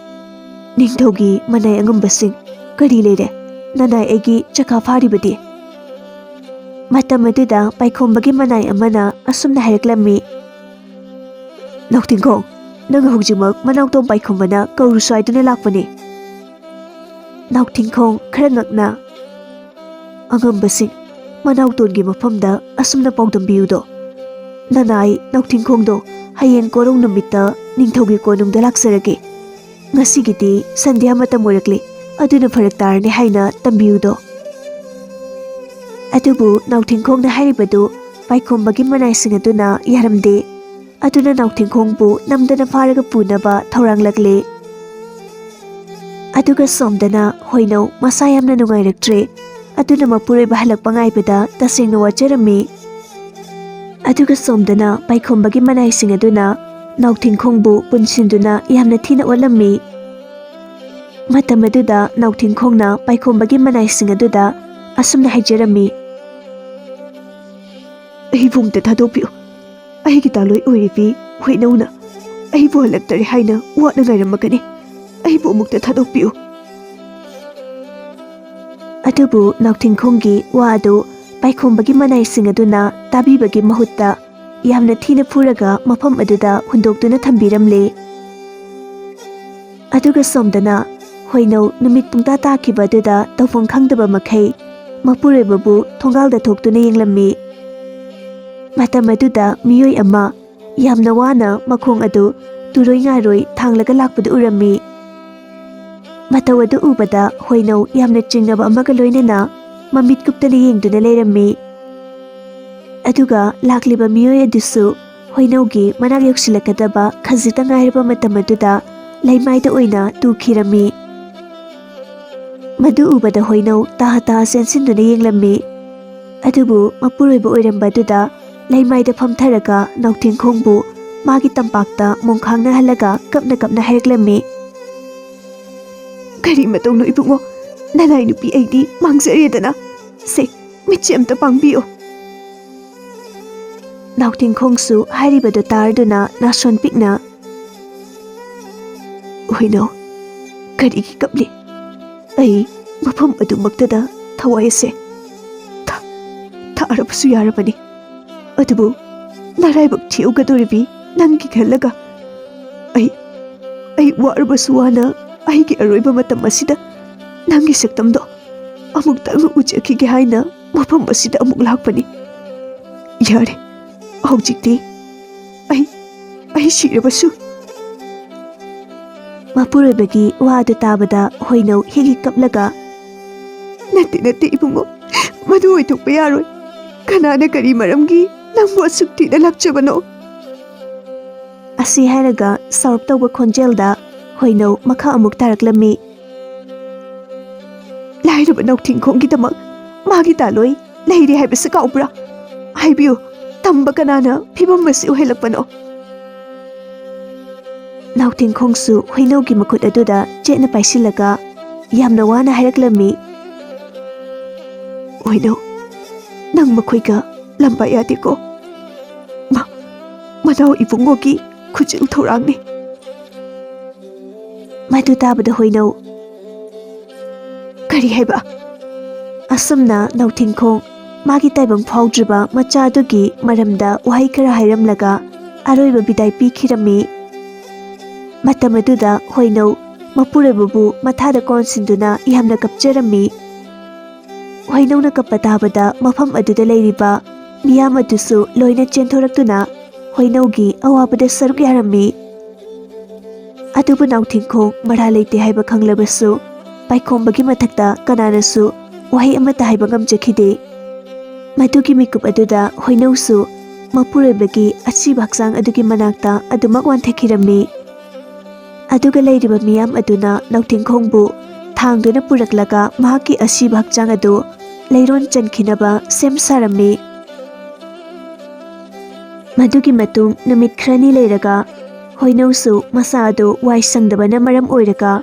"ꯅꯤꯡꯊꯧꯒꯤ ꯃꯅꯥꯏ ꯑꯉꯝꯕꯁꯤꯡ, ꯀꯔꯤ ꯂꯩꯔꯦ? ꯅꯅꯥꯏ ꯑꯩꯒꯤ ꯆꯀꯥ ꯐꯥꯔꯤꯕꯗꯤ?" ꯃꯇꯝ ꯑꯗꯨꯗ ꯄꯥꯏꯈꯣꯝꯕꯒꯤ ꯃꯅꯥꯏ ꯑꯃꯅ ꯑꯁꯨꯝꯅ ꯍꯥꯏꯔꯛꯂꯝꯃꯤ, "ꯅꯥꯎꯊꯤꯡꯈꯣꯡ, ꯅꯪ ꯍꯧꯖꯤꯛꯃꯛ ꯃꯅꯥꯎꯇꯣꯝ ꯄꯥꯏꯈꯣꯝꯕꯅ ꯀꯧꯔꯨ ꯁ꯭ꯋꯥꯏꯗꯨꯅ ꯂꯥꯛꯄꯅꯤ"꯫ ꯅꯥꯎꯊꯤꯡꯈꯣꯡ ꯈꯔ ꯉꯛꯅ, "ꯑꯉꯝꯕꯁꯤꯡ, ꯃꯅꯥꯎꯇꯣꯟꯒꯤ ꯃꯐꯝꯗ ꯑꯁꯨꯝꯅ ꯄꯥꯎꯗꯝꯕꯤꯌꯨꯗꯣ꯫ ꯅꯅꯥꯏ ꯅꯥꯎꯊꯤꯡꯈꯣꯡꯗꯣ ꯍꯌꯦꯡ ꯀꯣꯔꯧ ꯅꯨꯃꯤꯠꯇ ꯅꯤꯡꯊꯧꯒꯤ ꯀꯣꯅꯨꯡꯗ ꯂꯥꯛꯆꯔꯒꯦ꯫ ꯉꯁꯤꯒꯤꯗꯤ ꯁꯟꯙ꯭ꯌꯥ ꯃꯇꯝ ꯑꯣꯏꯔꯛꯂꯦ, ꯑꯗꯨꯅ ꯐꯔꯛ ꯇꯥꯔꯅꯤ ꯍꯥꯏꯅ ꯇꯝꯕꯤꯌꯨꯗꯣ"꯫ ꯑꯗꯨꯕꯨ ꯅꯥꯎꯊꯤꯡꯈꯣꯡꯅ ꯍꯥꯏꯔꯤꯕꯗꯨ ꯄꯥꯏꯈꯣꯝꯕꯒꯤ ꯃꯅꯥꯏꯁꯤꯡ ꯑꯗꯨꯅ ꯌꯥꯔꯝꯗꯦ꯫ ꯑꯗꯨꯅ ꯅꯥꯎꯊꯤꯡꯈꯣꯡꯕꯨ ꯅꯝꯗꯅ ꯐꯥꯔꯒ ꯄꯨꯅꯕ ꯊꯧꯔꯥꯡꯂꯛꯂꯦ꯫ ꯑꯗꯨꯒ ꯁꯣꯝꯗꯅ ꯍꯣꯏꯅꯧ ꯃꯁꯥ ꯌꯥꯝꯅ ꯅꯨꯡꯉꯥꯏꯔꯛꯇ꯭ꯔꯦ꯫ ꯑꯗꯨꯅ ꯃꯄꯨꯔꯣꯏꯕ ꯍꯜꯂꯛꯄ ꯉꯥꯏꯕꯗ ꯇꯁꯦꯡꯅ ꯋꯥꯖꯔꯝꯃꯤ꯫ ꯑꯗꯨꯒ ꯁꯣꯝꯗꯅ ꯄꯥꯏꯈꯣꯝꯕꯒꯤ ꯃꯅꯥꯏꯁꯤꯡ ꯑꯗꯨꯅ ꯅꯥꯎꯊꯤꯡꯈꯣꯡꯕꯨ ꯄꯨꯟꯁꯤꯟꯗꯨꯅ ꯌꯥꯝꯅ ꯊꯤꯅ ꯑꯣꯠꯂꯝꯃꯤ꯫ ꯃꯇꯝ ꯑꯗꯨꯗ ꯅꯥꯎꯊꯤꯡꯈꯣꯡꯅ ꯄꯥꯏꯈꯣꯝꯕꯒꯤ ꯃꯅꯥꯏꯁꯤꯡ ꯑꯗꯨꯗ ꯑꯁꯨꯝꯅ ꯍꯥꯏꯖꯔꯝꯃꯤ꯫ "ꯑꯩꯕꯨ ꯑꯃꯨꯛꯇ ꯊꯥꯗꯣꯛꯄꯤꯌꯨ꯫ ꯑꯩꯒꯤ ꯇꯥꯂꯣꯏ ꯑꯣꯏꯔꯤꯕꯤ ꯍꯣꯏꯅꯧꯅ ꯑꯩꯕꯨ ꯍꯜꯂꯛꯇꯔꯦ ꯍꯥꯏꯅ ꯋꯥꯅ ꯉꯥꯏꯔꯝꯃꯒꯅꯤ꯫ ꯑꯩꯕꯨ ꯑꯃꯨꯛꯇ ꯊꯥꯗꯣꯛꯄꯤꯌꯨ꯫" ꯑꯗꯨꯕꯨ ꯅꯥꯎꯊꯤꯡꯈꯣꯡꯒꯤ ꯋꯥ ꯑꯗꯨ ꯄꯥꯏꯈꯣꯝꯕꯒꯤ ꯃꯅꯥꯏꯁꯤꯡ ꯑꯗꯨꯅ ꯇꯥꯕꯤꯕꯒꯤ ꯃꯍꯨꯠꯇ ꯌꯥꯝꯅ ꯊꯤꯅ ꯐꯨꯔꯒ ꯃꯐꯝ ꯑꯗꯨꯗ ꯍꯨꯟꯗꯣꯛꯇꯨꯅ ꯊꯝꯕꯤꯔꯝꯂꯦ꯫ ꯑꯗꯨꯒ ꯁꯣꯝꯗꯅ ꯍꯣꯏꯅꯧ ꯅꯨꯃꯤꯠ ꯄꯨꯡꯇꯥ ꯇꯥꯈꯤꯕ ꯑꯗꯨꯗ ꯇꯧꯐꯝ ꯈꯪꯗꯕ ꯃꯈꯩ ꯃꯄꯨꯔꯣꯏꯕꯕꯨ ꯊꯣꯡꯒꯥꯜꯗ ꯊꯣꯛꯇꯨꯅ ꯌꯦꯡꯂꯝꯃꯤ꯫ ꯃꯇꯝ ꯑꯗꯨꯗ ꯃꯤꯑꯣꯏ ꯑꯃ ꯌꯥꯝꯅ ꯋꯥꯅ ꯃꯈꯣꯡ ꯑꯗꯨ ꯇꯨꯔꯣꯏ ꯉꯥꯔꯣꯏ ꯊꯥꯡꯂꯒ ꯂꯥꯛꯄꯗꯨ ꯎꯔꯝꯃꯤ꯫ ꯃꯇꯧ ꯑꯗꯨ ꯎꯕꯗ ꯍꯣꯏꯅꯧ ꯌꯥꯝꯅ ꯆꯤꯡꯅꯕ ꯑꯃꯒ ꯂꯣꯏꯅꯅ ꯃꯃꯤꯠ ꯀꯨꯞꯇꯅ ꯌꯦꯡꯗꯨꯅ ꯂꯩꯔꯝꯃꯤ꯫ ꯑꯗꯨꯒ ꯂꯥꯛꯂꯤꯕ ꯃꯤꯑꯣꯏ ꯑꯗꯨꯁꯨ ꯍꯣꯏꯅꯧꯒꯤ ꯃꯅꯥꯛ ꯌꯧꯁꯤꯜꯂꯛꯀꯗꯕ ꯈꯖꯤꯛꯇ ꯉꯥꯏꯔꯕ ꯃꯇꯝ ꯑꯗꯨꯗ ꯂꯩꯃꯥꯏꯗ ꯑꯣꯏꯅ ꯇꯨꯈꯤꯔꯝꯃꯤ꯫ ꯃꯗꯨ ꯎꯕꯗ ꯍꯣꯏꯅꯧ ꯇꯥꯍ ꯇꯥꯍ ꯆꯦꯟꯁꯤꯟꯗꯨꯅ ꯌꯦꯡꯂꯝꯃꯤ꯫ ꯑꯗꯨꯕꯨ ꯃꯄꯨꯔꯣꯏꯕ ꯑꯣꯏꯔꯝꯕ ꯑꯗꯨꯗ ꯂꯩꯃꯥꯏꯗ ꯐꯝꯊꯔꯒ ꯅꯥꯎꯊꯤꯡꯈꯣꯡꯕꯨ ꯃꯥꯒꯤ ꯇꯝꯄꯥꯛꯇ ꯃꯣꯡꯈꯥꯡꯅꯍꯜꯂꯒ ꯀꯞꯅ ꯀꯞꯅ ꯍꯥꯏꯔꯛꯂꯝꯃꯤ꯫ "ꯀꯔꯤ ꯃꯇꯧꯅꯣ ꯏꯕꯨꯡꯉꯣ? ꯅꯅꯥꯏ ꯅꯨꯄꯤ ꯑꯩꯗꯤ ꯃꯥꯡꯖꯔꯦꯗꯅ꯫ ꯁꯦ, ꯃꯤꯠꯁꯦ ꯑꯝꯇ ꯄꯥꯡꯕꯤꯌꯣ꯫" ꯅꯥꯎꯊꯤꯡꯈꯣꯡꯁꯨ ꯍꯥꯏꯔꯤꯕꯗꯨ ꯇꯥꯔꯗꯨꯅ ꯅꯥꯁꯣꯟ ꯄꯤꯛꯅ, "ꯍꯣꯏꯅꯧ, ꯀꯔꯤꯒꯤ ꯀꯞꯂꯤ? ꯑꯩ ꯃꯐꯝ ꯑꯗꯨꯃꯛꯇꯗ ꯊꯋꯥꯏ ꯑꯁꯦ ꯊꯥ-, ꯊꯥꯔꯕꯁꯨ ꯌꯥꯔꯕꯅꯤ꯫ ꯑꯗꯨꯕꯨ ꯅꯔꯥꯏꯕꯛ ꯊꯤꯍꯧꯒꯗꯧꯔꯤꯕꯤ ꯅꯪꯒꯤ ꯈꯜꯂꯒ ꯑꯩ, ꯑꯩ ꯋꯥꯔꯕꯁꯨ ꯋꯥꯅ ꯑꯩꯒꯤ ꯑꯔꯣꯏꯕ ꯃꯇꯝ ꯑꯁꯤꯗ ꯅꯪꯒꯤ ꯁꯛꯇꯝꯗꯣ ꯑꯃꯨꯛꯇꯪ ꯎꯖꯈꯤꯒꯦ ꯍꯥꯏꯅ ꯃꯐꯝ ꯑꯁꯤꯗ ꯑꯃꯨꯛ ꯂꯥꯛꯄꯅꯤ꯫ ꯌꯥꯔꯦ, ꯍꯧꯖꯤꯛꯇꯤ ꯑꯩ, ꯑꯩ ꯁꯤꯔꯕꯁꯨ꯫" ꯃꯄꯨꯔꯣꯏꯕꯒꯤ ꯋꯥꯗꯨ ꯇꯥꯕꯗ ꯍꯣꯏꯅꯧ ꯍꯤꯛ ꯍꯤꯛ ꯀꯞꯂꯒ, "ꯅꯠꯇꯦ, ꯅꯠꯇꯦ ꯏꯕꯨꯡꯉꯣ, ꯃꯗꯨ ꯑꯣꯏꯊꯣꯛꯄ ꯌꯥꯔꯣꯏ꯫ ꯀꯅꯥꯅ ꯀꯔꯤ ꯃꯔꯝꯒꯤ ꯅꯪꯕꯨ ꯑꯁꯨꯛ ꯊꯤꯅ ꯂꯥꯛꯆꯕꯅꯣ?" ꯑꯁꯤ ꯍꯥꯏꯔꯒ ꯁꯥꯎꯔꯞ ꯇꯧꯕ ꯈꯣꯟꯖꯦꯜꯗ ꯍꯣꯏꯅꯧ ꯃꯈꯥ ꯑꯃꯨꯛ ꯇꯥꯔꯛꯂꯝꯃꯤ꯫ "ꯂꯥꯏꯔꯕ ꯅꯥꯎꯊꯤꯡꯈꯣꯡꯒꯤꯗꯃꯛ ꯃꯥꯒꯤ ꯇꯥꯂꯣꯏ ꯂꯩꯔꯦ ꯍꯥꯏꯕꯁꯤ ꯀꯥꯎꯕ꯭ꯔꯥ? ꯍꯥꯏꯕꯤꯌꯨ, ꯇꯝꯕ ꯀꯅꯥꯅ ꯐꯤꯕꯝ ꯑꯁꯤ ꯑꯣꯏꯍꯜꯂꯛꯄꯅꯣ?" ꯅꯥꯎꯊꯤꯡꯈꯣꯡꯁꯨ ꯍꯣꯏꯅꯧꯒꯤ ꯃꯈꯨꯠ ꯑꯗꯨꯗ ꯆꯦꯠꯅ ꯄꯥꯏꯁꯤꯜꯂꯒ ꯌꯥꯝꯅ ꯋꯥꯅ ꯍꯥꯏꯔꯛꯂꯝꯃꯤ꯫ ꯍꯣꯏꯅꯧ, ꯅꯪ ꯃꯈꯣꯏꯒ ꯂꯝꯕꯥ ꯌꯥꯗꯦꯀꯣ꯫ ꯃ-, ꯃꯅꯥꯎ ꯏꯕꯨꯡꯉꯣꯒꯤ ꯈꯨꯖꯤꯜ ꯊꯧꯔꯥꯡꯅꯤ꯫ ꯃꯗꯨ ꯇꯥꯕꯗ ꯍꯣꯏꯅꯧ, "ꯀꯔꯤ ꯍꯥꯏꯕ?" ꯑꯁꯨꯝꯅ ꯅꯥꯎꯊꯤꯡꯈꯣꯡ ꯃꯥꯒꯤ ꯇꯥꯏꯕꯪ ꯐꯥꯎꯗ꯭ꯔꯤꯕ ꯃꯆꯥ ꯑꯗꯨꯒꯤ ꯃꯔꯝꯗ ꯋꯥꯍꯩ ꯈꯔ ꯍꯥꯏꯔꯝꯂꯒ ꯑꯔꯣꯏꯕ ꯕꯤꯗꯥꯏ ꯄꯤꯈꯤꯔꯝꯃꯤ꯫ ꯃꯇꯝ ꯑꯗꯨꯗ ꯍꯣꯏꯅꯧ ꯃꯄꯨꯔꯣꯏꯕꯕꯨ ꯃꯊꯥꯗ ꯀꯣꯟꯁꯤꯟꯗꯨꯅ ꯌꯥꯝꯅ ꯀꯞꯆꯔꯝꯃꯤ꯫ ꯍꯣꯏꯅꯧꯅ ꯀꯞꯄ ꯇꯥꯕꯗ ꯃꯐꯝ ꯑꯗꯨꯗ ꯂꯩꯔꯤꯕ ꯃꯤꯌꯥꯝ ꯑꯗꯨꯁꯨ ꯂꯣꯏꯅ ꯆꯦꯟꯊꯣꯔꯛꯇꯨꯅ ꯍꯣꯏꯅꯧꯒꯤ ꯑꯋꯥꯕꯗ ꯁꯔꯨꯛ ꯌꯥꯔꯝꯃꯤ꯫ ꯑꯗꯨꯕꯨ ꯅꯥꯎꯊꯤꯡꯈꯣꯡ ꯃꯔꯥ ꯂꯩꯇꯦ ꯍꯥꯏꯕ ꯈꯪꯂꯕꯁꯨ, ꯄꯥꯏꯈꯣꯝꯕꯒꯤ ꯃꯊꯛꯇ ꯀꯅꯥꯅꯁꯨ ꯋꯥꯍꯩ ꯑꯃꯠꯇ ꯍꯥꯏꯕ ꯉꯝꯖꯈꯤꯗꯦ꯫ ꯃꯗꯨꯒꯤ ꯃꯤꯀꯨꯞ ꯑꯗꯨꯗ ꯍꯣꯏꯅꯧꯁꯨ ꯃꯄꯨꯔꯣꯏꯕꯒꯤ ꯑꯁꯤꯕ ꯍꯛꯆꯥꯡ ꯑꯗꯨꯒꯤ ꯃꯅꯥꯛꯇ ꯑꯗꯨꯃꯛ ꯋꯥꯟꯊꯈꯤꯔꯝꯃꯤ꯫ ꯑꯗꯨꯒ ꯂꯩꯔꯤꯕ ꯃꯤꯌꯥꯝ ꯑꯗꯨꯅ ꯅꯥꯎꯊꯤꯡꯈꯣꯡꯕꯨ ꯊꯥꯡꯗꯨꯅ ꯄꯨꯔꯛꯂꯒ ꯃꯍꯥꯛꯀꯤ ꯑꯁꯤꯕ ꯍꯛꯆꯥꯡ ꯑꯗꯨ ꯂꯩꯔꯣꯟ ꯆꯟꯈꯤꯅꯕ ꯁꯦꯝ ꯁꯥꯔꯝꯃꯤ꯫ ꯃꯗꯨꯒꯤ ꯃꯇꯨꯡ ꯅꯨꯃꯤꯠ ꯈꯔꯅꯤ ꯂꯩꯔꯒ ꯍꯣꯏꯅꯧꯁꯨ ꯃꯁꯥ ꯑꯗꯨ ꯋꯥꯏ ꯁꯪꯗꯕꯅ ꯃꯔꯝ ꯑꯣꯏꯔꯒ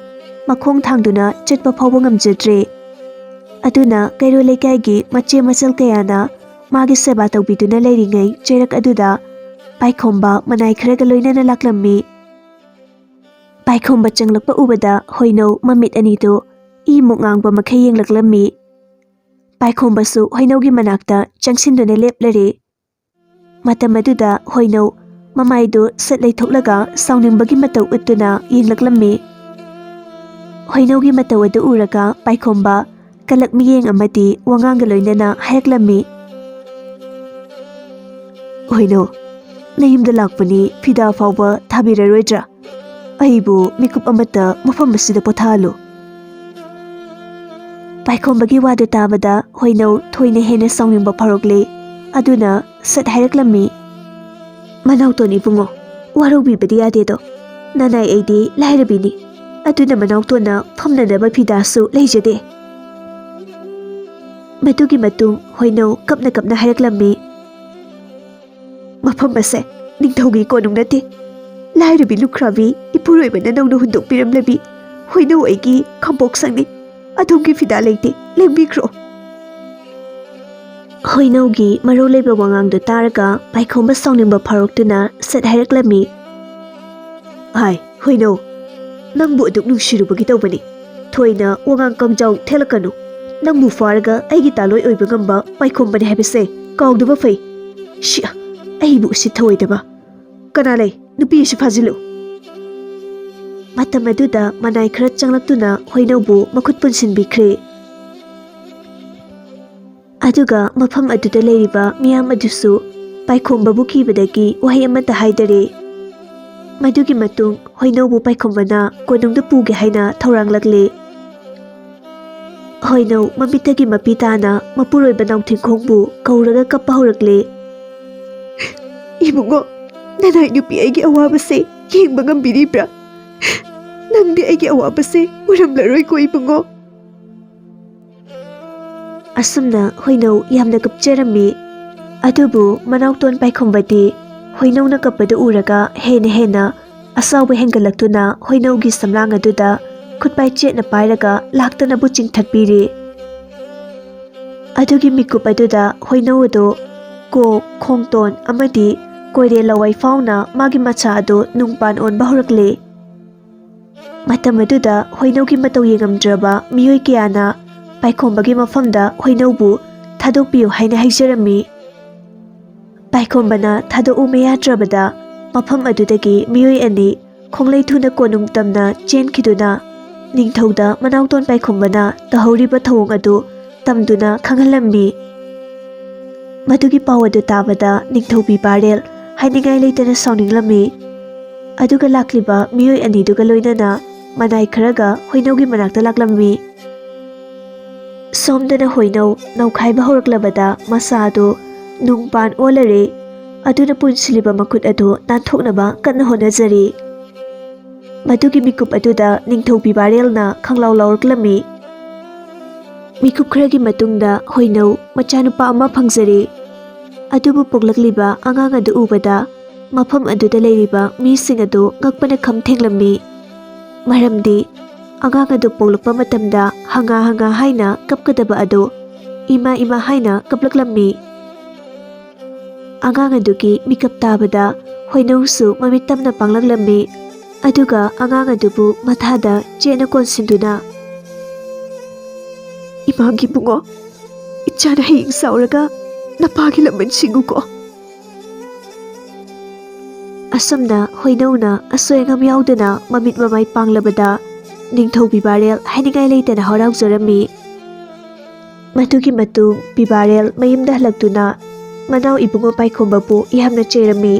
ꯃꯈꯣꯡ ꯊꯥꯡꯗꯨꯅ ꯆꯠꯄ ꯐꯥꯎꯕ ꯉꯝꯖꯗ꯭ꯔꯦ꯫ ꯑꯗꯨꯅ ꯀꯩꯔꯣꯜ ꯂꯩꯀꯥꯏꯒꯤ ꯃꯆꯦ ꯃꯆꯜ ꯀꯌꯥꯅ ꯃꯥꯒꯤ ꯁꯦꯕꯥ ꯇꯧꯕꯤꯗꯨꯅ ꯂꯩꯔꯤꯉꯩ ꯆꯩꯔꯛ ꯑꯗꯨꯗ ꯄꯥꯏꯈꯣꯝꯕ ꯃꯅꯥꯏ ꯈꯔꯒ ꯂꯣꯏꯅꯅ ꯂꯥꯛꯂꯝꯃꯤ꯫ ꯄꯥꯏꯈꯣꯝꯕ ꯆꯪꯂꯛꯄ ꯎꯕꯗ ꯍꯣꯏꯅꯧ ꯃꯃꯤꯠ ꯑꯅꯤꯗꯨ ꯏꯃꯨꯛ ꯉꯥꯡꯕ ꯃꯈꯩ ꯌꯦꯡꯂꯛꯂꯝꯃꯤ꯫ ꯄꯥꯏꯈꯣꯝꯕꯁꯨ ꯍꯣꯏꯅꯧꯒꯤ ꯃꯅꯥꯛꯇ ꯆꯪꯁꯤꯟꯗꯨꯅ ꯂꯦꯞꯂꯔꯦ꯫ ꯃꯇꯝ ꯑꯗꯨꯗ ꯍꯣꯏꯅꯧ ꯃꯃꯥꯏꯗꯨ ꯁꯠ ꯂꯩꯊꯣꯛꯂꯒ ꯁꯥꯎꯅꯤꯡꯕꯒꯤ ꯃꯇꯧ ꯎꯠꯇꯨꯅ ꯌꯦꯡꯂꯛꯂꯝꯃꯤ꯫ ꯍꯣꯏꯅꯧꯒꯤ ꯃꯇꯧ ꯑꯗꯨ ꯎꯔꯒ ꯄꯥꯏꯈꯣꯝꯕ ꯀꯂꯛ ꯃꯤꯠꯌꯦꯡ ꯑꯃꯗꯤ ꯋꯥꯉꯥꯡꯒ ꯂꯣꯏꯅꯅ ꯍꯥꯏꯔꯛꯂꯝꯃꯤ꯫ "ꯍꯣꯏꯅꯧ, ꯅꯌꯨꯝꯗ ꯂꯥꯛꯄꯅꯤ, ꯐꯤꯗꯥ ꯐꯥꯎꯕ ꯊꯥꯕꯤꯔꯔꯣꯏꯗ꯭ꯔꯥ? ꯑꯩꯕꯨ ꯃꯤꯀꯨꯞ ꯑꯃꯠꯇ ꯃꯐꯝ ꯑꯁꯤꯗ ꯄꯣꯊꯥꯍꯜꯂꯨ꯫" ꯄꯥꯏꯈꯣꯝꯕꯒꯤ ꯋꯥꯗꯨ ꯇꯥꯕꯗ ꯍꯣꯏꯅꯧ ꯊꯣꯏꯅ ꯍꯦꯟꯅ ꯁꯥꯎꯅꯤꯡꯕ ꯐꯥꯎꯔꯛꯂꯦ꯫ ꯑꯗꯨꯅ ꯁꯠ ꯍꯥꯏꯔꯛꯂꯝꯃꯤ, "ꯃꯅꯥꯎꯇꯣꯟ ꯏꯕꯨꯡꯉꯣ, ꯋꯥꯔꯧꯕꯤꯕꯗꯤ ꯌꯥꯗꯦꯗꯣ꯫ ꯅꯅꯥꯏ ꯑꯩꯗꯤ ꯂꯥꯏꯔꯕꯤꯅꯤ꯫ ꯑꯗꯨꯅ ꯃꯅꯥꯎꯇꯣꯟꯅ ꯐꯝꯅꯅꯕ ꯐꯤꯗꯥꯁꯨ ꯂꯩꯖꯗꯦ꯫" ꯃꯗꯨꯒꯤ ꯃꯇꯨꯡ ꯍꯣꯏꯅꯧ ꯀꯞꯅ ꯀꯞꯅ ꯍꯥꯏꯔꯛꯂꯝꯃꯤ, "ꯃꯐꯝ ꯑꯁꯦ ꯅꯤꯡꯊꯧꯒꯤ ꯀꯣꯅꯨꯡ ꯅꯠꯇꯦ꯫ ꯂꯥꯏꯔꯕꯤ ꯂꯨꯈ꯭ꯔꯥꯕꯤ ꯏꯄꯨꯔꯣꯏꯕꯅ ꯅꯧꯅ ꯍꯨꯟꯗꯣꯛꯄꯤꯔꯝꯂꯕꯤ ꯍꯣꯏꯅꯧ ꯑꯩꯒꯤ ꯈꯥꯝꯕꯣꯛꯁꯪꯅꯤ꯫ ꯑꯗꯣꯝꯒꯤ ꯐꯤꯗꯥ ꯂꯩꯇꯦ, ꯂꯦꯡꯕꯤꯈ꯭ꯔꯣ꯫" ꯍꯣꯏꯅꯧꯒꯤ ꯃꯔꯧ ꯂꯩꯕ ꯋꯥꯉꯥꯡꯗꯨ ꯇꯥꯔꯒ ꯄꯥꯏꯈꯣꯝꯕ ꯁꯥꯎꯅꯤꯡꯕ ꯐꯥꯎꯔꯛꯇꯨꯅ ꯁꯠ ꯍꯥꯏꯔꯛꯂꯝꯃꯤ꯫ ꯍꯥꯏ ꯍꯣꯏꯅꯧ, ꯅꯪꯕꯨ ꯑꯗꯨꯛ ꯅꯨꯡꯁꯤꯔꯨꯕꯒꯤ ꯇꯧꯕꯅꯤ꯫ ꯊꯣꯏꯅ ꯋꯥꯉꯥꯡ ꯀꯪꯖꯥꯎ ꯊꯦꯜꯂꯛꯀꯅꯨ꯫ ꯅꯪꯕꯨ ꯐꯥꯔꯒ ꯑꯩꯒꯤ ꯇꯥꯂꯣꯏ ꯑꯣꯏꯕ ꯉꯝꯕ ꯄꯥꯏꯈꯣꯝꯕꯅꯤ ꯍꯥꯏꯕꯁꯦ ꯀꯥꯎꯗꯕ ꯐꯩ꯫ ꯁꯤ, ꯑꯩꯕꯨ ꯎꯁꯤꯠ ꯊꯑꯣꯏꯗꯕ꯫ ꯀꯅꯥ ꯂꯩ? ꯅꯨꯄꯤ ꯑꯁꯤ ꯐꯥꯖꯤꯜꯂꯨ꯫ ꯃꯇꯝ ꯑꯗꯨꯗ ꯃꯅꯥꯏ ꯈꯔ ꯆꯪꯂꯛꯇꯨꯅ ꯍꯣꯏꯅꯧꯕꯨ ꯃꯈꯨꯠ ꯄꯨꯟꯁꯤꯟꯕꯤꯈ꯭ꯔꯦ꯫ ꯑꯗꯨꯒ ꯃꯐꯝ ꯑꯗꯨꯗ ꯂꯩꯔꯤꯕ ꯃꯤꯌꯥꯝ ꯑꯗꯨꯁꯨ ꯄꯥꯏꯈꯣꯝꯕꯕꯨ ꯀꯤꯕꯗꯒꯤ ꯋꯥꯍꯩ ꯑꯃꯠꯇ ꯍꯥꯏꯗꯔꯦ꯫ ꯃꯗꯨꯒꯤ ꯃꯇꯨꯡ ꯍꯣꯏꯅꯧꯕꯨ ꯄꯥꯏꯈꯣꯝꯕꯅ ꯀꯣꯅꯨꯡꯗ ꯄꯨꯒꯦ ꯍꯥꯏꯅ ꯊꯧꯔꯥꯡꯂꯛꯂꯦ꯫ ꯍꯣꯏꯅꯧ ꯃꯃꯤꯠꯇꯒꯤ ꯃꯄꯤ ꯇꯥꯅ ꯃꯄꯨꯔꯣꯏꯕ ꯅꯥꯎꯊꯤꯡꯈꯣꯡꯕꯨ ꯀꯧꯔꯒ ꯀꯞꯄ ꯍꯧꯔꯛꯂꯦ꯫ ꯏꯕꯨꯡꯉꯣ, ꯅꯅꯥꯏ ꯅꯨꯄꯤ ꯑꯩꯒꯤ ꯑꯋꯥꯕꯁꯦ ꯌꯦꯡꯕ ꯉꯝꯕꯤꯔꯤꯕ꯭ꯔꯥ? ꯅꯪꯗꯤ ꯑꯩꯒꯤ ꯑꯋꯥꯕꯁꯦ ꯎꯔꯝꯂꯔꯣꯏꯀꯣ ꯏꯕꯨꯡꯉꯣ꯫ ꯑꯁꯨꯝꯅ ꯍꯣꯏꯅꯧ ꯌꯥꯝꯅ ꯀꯞꯆꯔꯝꯃꯤ꯫ ꯑꯗꯨꯕꯨ ꯃꯅꯥꯎꯇꯣꯟ ꯄꯥꯏꯈꯣꯝꯕꯗꯤ ꯍꯣꯏꯅꯧꯅ ꯀꯞꯄꯗꯨ ꯎꯔꯒ ꯍꯦꯟꯅ ꯍꯦꯟꯅ ꯑꯁꯥꯎꯕ ꯍꯦꯟꯒꯠꯂꯛꯇꯨꯅ ꯍꯣꯏꯅꯧꯒꯤ ꯁꯝꯂꯥꯡ ꯑꯗꯨꯗ ꯈꯨꯠꯄꯥꯏ ꯆꯦꯠꯅ ꯄꯥꯏꯔꯒ ꯂꯥꯛꯇꯅꯕꯨ ꯆꯤꯡꯊꯠꯄꯤꯔꯤ꯫ ꯑꯗꯨꯒꯤ ꯃꯤꯀꯨꯞ ꯑꯗꯨꯗ ꯍꯣꯏꯅꯧ ꯑꯗꯨ ꯀꯣꯛ, ꯈꯣꯡꯇꯣꯟ ꯑꯃꯗꯤ ꯀꯣꯏꯔꯦ ꯂꯋꯥꯏ ꯐꯥꯎꯅ ꯃꯥꯒꯤ ꯃꯁꯥ ꯑꯗꯨ ꯅꯨꯡꯄꯥꯟ ꯑꯣꯟꯕ ꯍꯧꯔꯛꯂꯦ꯫ ꯃꯇꯝ ꯑꯗꯨꯗ ꯍꯣꯏꯅꯧꯒꯤ ꯃꯇꯧ ꯌꯦꯡꯉꯝꯗ꯭ꯔꯕ ꯃꯤꯑꯣꯏ ꯀꯌꯥꯅ ꯄꯥꯏꯈꯣꯝꯕꯒꯤ ꯃꯐꯝꯗ ꯍꯣꯏꯅꯧꯕꯨ ꯊꯥꯗꯣꯛꯄꯤꯌꯨ ꯍꯥꯏꯅ ꯍꯥꯏꯖꯔꯝꯃꯤ꯫ ꯄꯥꯏꯈꯣꯝꯕꯅ ꯊꯥꯗꯣꯛꯎ ꯃꯌꯥꯗ꯭ꯔꯕꯗ ꯃꯐꯝ ꯑꯗꯨꯗꯒꯤ ꯃꯤꯑꯣꯏ ꯑꯅꯤ ꯈꯣꯡꯂꯩ ꯊꯨꯅ ꯀꯣꯅꯨꯡ ꯇꯝꯅ ꯆꯦꯟꯈꯤꯗꯨꯅ ꯅꯤꯡꯊꯧꯗ ꯃꯅꯥꯎꯇꯣꯟ ꯄꯥꯏꯈꯣꯝꯕꯅ ꯇꯧꯍꯧꯔꯤꯕ ꯊꯧꯑꯣꯡ ꯑꯗꯨ ꯇꯝꯗꯨꯅ ꯈꯪꯍꯜꯂꯝꯃꯤ꯫ ꯃꯗꯨꯒꯤ ꯄꯥꯎ ꯑꯗꯨ ꯇꯥꯕꯗ ꯅꯤꯡꯊꯧ ꯕꯤꯕꯥꯔꯦꯜ ꯍꯥꯏꯅꯤꯡꯉꯥꯏ ꯂꯩꯇꯅ ꯁꯥꯎꯅꯤꯡꯂꯝꯃꯤ꯫ ꯑꯗꯨꯒ ꯂꯥꯛꯂꯤꯕ ꯃꯤꯑꯣꯏ ꯑꯅꯤꯗꯨꯒ ꯂꯣꯏꯅꯅ ꯃꯅꯥꯏ ꯈꯔꯒ ꯍꯣꯏꯅꯧꯒꯤ ꯃꯅꯥꯛꯇ ꯂꯥꯛꯂꯝꯃꯤ꯫ ꯁꯣꯝꯗꯅ ꯍꯣꯏꯅꯧ ꯅꯧꯈꯥꯏꯕ ꯍꯧꯔꯛꯂꯕꯗ ꯃꯁꯥ ꯑꯗꯨ ꯅꯨꯡ ꯄꯥꯟ ꯑꯣꯜꯂꯔꯦ꯫ ꯑꯗꯨꯅ ꯄꯨꯟꯁꯤꯜꯂꯤꯕ ꯃꯈꯨꯠ ꯑꯗꯨ ꯅꯥꯟꯊꯣꯛꯅꯕ ꯀꯟꯅ ꯍꯣꯠꯅꯖꯔꯤ꯫ ꯃꯗꯨꯒꯤ ꯃꯤꯀꯨꯞ ꯑꯗꯨꯗ ꯅꯤꯡꯊꯧ ꯕꯤꯕꯥꯔꯦꯜꯅ ꯈꯪꯂꯥꯎ ꯂꯥꯎꯔꯛꯂꯝꯃꯤ꯫ ꯃꯤꯀꯨꯞ ꯈꯔꯒꯤ ꯃꯇꯨꯡꯗ ꯍꯣꯏꯅꯧ ꯃꯆꯥꯅꯨꯄꯥ ꯑꯃ ꯐꯪꯖꯔꯦ꯫ ꯑꯗꯨꯕꯨ ꯄꯣꯛꯂꯛꯂꯤꯕ ꯑꯉꯥꯡ ꯑꯗꯨ ꯎꯕꯗ ꯃꯐꯝ ꯑꯗꯨꯗ ꯂꯩꯔꯤꯕ ꯃꯤꯁꯤꯡ ꯑꯗꯨ ꯉꯛꯄꯅ ꯈꯝ ꯊꯦꯡꯂꯝꯃꯤ꯫ ꯃꯔꯝꯗꯤ ꯑꯉꯥꯡ ꯑꯗꯨ ꯄꯣꯛꯂꯛꯄ ꯃꯇꯝꯗ ꯍꯪꯒꯥ ꯍꯪꯒꯥ ꯍꯥꯏꯅ ꯀꯞꯀꯗꯕ ꯑꯗꯨ "ꯏꯃꯥ, ꯏꯃꯥ" ꯍꯥꯏꯅ ꯀꯞꯂꯛꯂꯝꯃꯤ꯫ ꯑꯉꯥꯡ ꯑꯗꯨꯒꯤ ꯃꯤꯀꯞ ꯇꯥꯕꯗ ꯍꯣꯏꯅꯧꯁꯨ ꯃꯃꯤꯠ ꯇꯝꯅ ꯄꯥꯡꯂꯛꯂꯝꯃꯤ꯫ ꯑꯗꯨꯒ ꯑꯉꯥꯡ ꯑꯗꯨꯕꯨ ꯃꯊꯥꯗ ꯆꯦꯠꯅ ꯀꯣꯟꯁꯤꯟꯗꯨꯅ, "ꯏꯃꯥꯒꯤ ꯏꯕꯨꯡꯉꯣ, ꯏꯆꯥꯅ ꯍꯌꯦꯡ ꯆꯥꯎꯔꯒ ꯅꯄꯥꯒꯤ ꯂꯃꯟ ꯁꯤꯡꯉꯨꯀꯣ"꯫ ꯑꯁꯨꯝꯅ ꯍꯣꯏꯅꯧꯅ ꯑꯁꯣꯏ ꯑꯉꯥꯝ ꯌꯥꯎꯗꯅ ꯃꯃꯤꯠ ꯃꯃꯥꯏ ꯄꯥꯡꯂꯕꯗ ꯅꯤꯡꯊꯧ ꯕꯤꯕꯥꯔꯦꯜ ꯍꯥꯏꯅꯤꯡꯉꯥꯏ ꯂꯩꯇꯅ ꯍꯔꯥꯎꯖꯔꯝꯃꯤ꯫ ꯃꯗꯨꯒꯤ ꯃꯇꯨꯡ ꯕꯤꯕꯥꯔꯦꯜ ꯃꯌꯨꯝꯗ ꯍꯜꯂꯛꯇꯨꯅ ꯃꯅꯥꯎ ꯏꯕꯨꯡꯉꯣ ꯄꯥꯏꯈꯣꯝꯕꯕꯨ ꯌꯥꯝꯅ ꯆꯩꯔꯝꯃꯤ꯫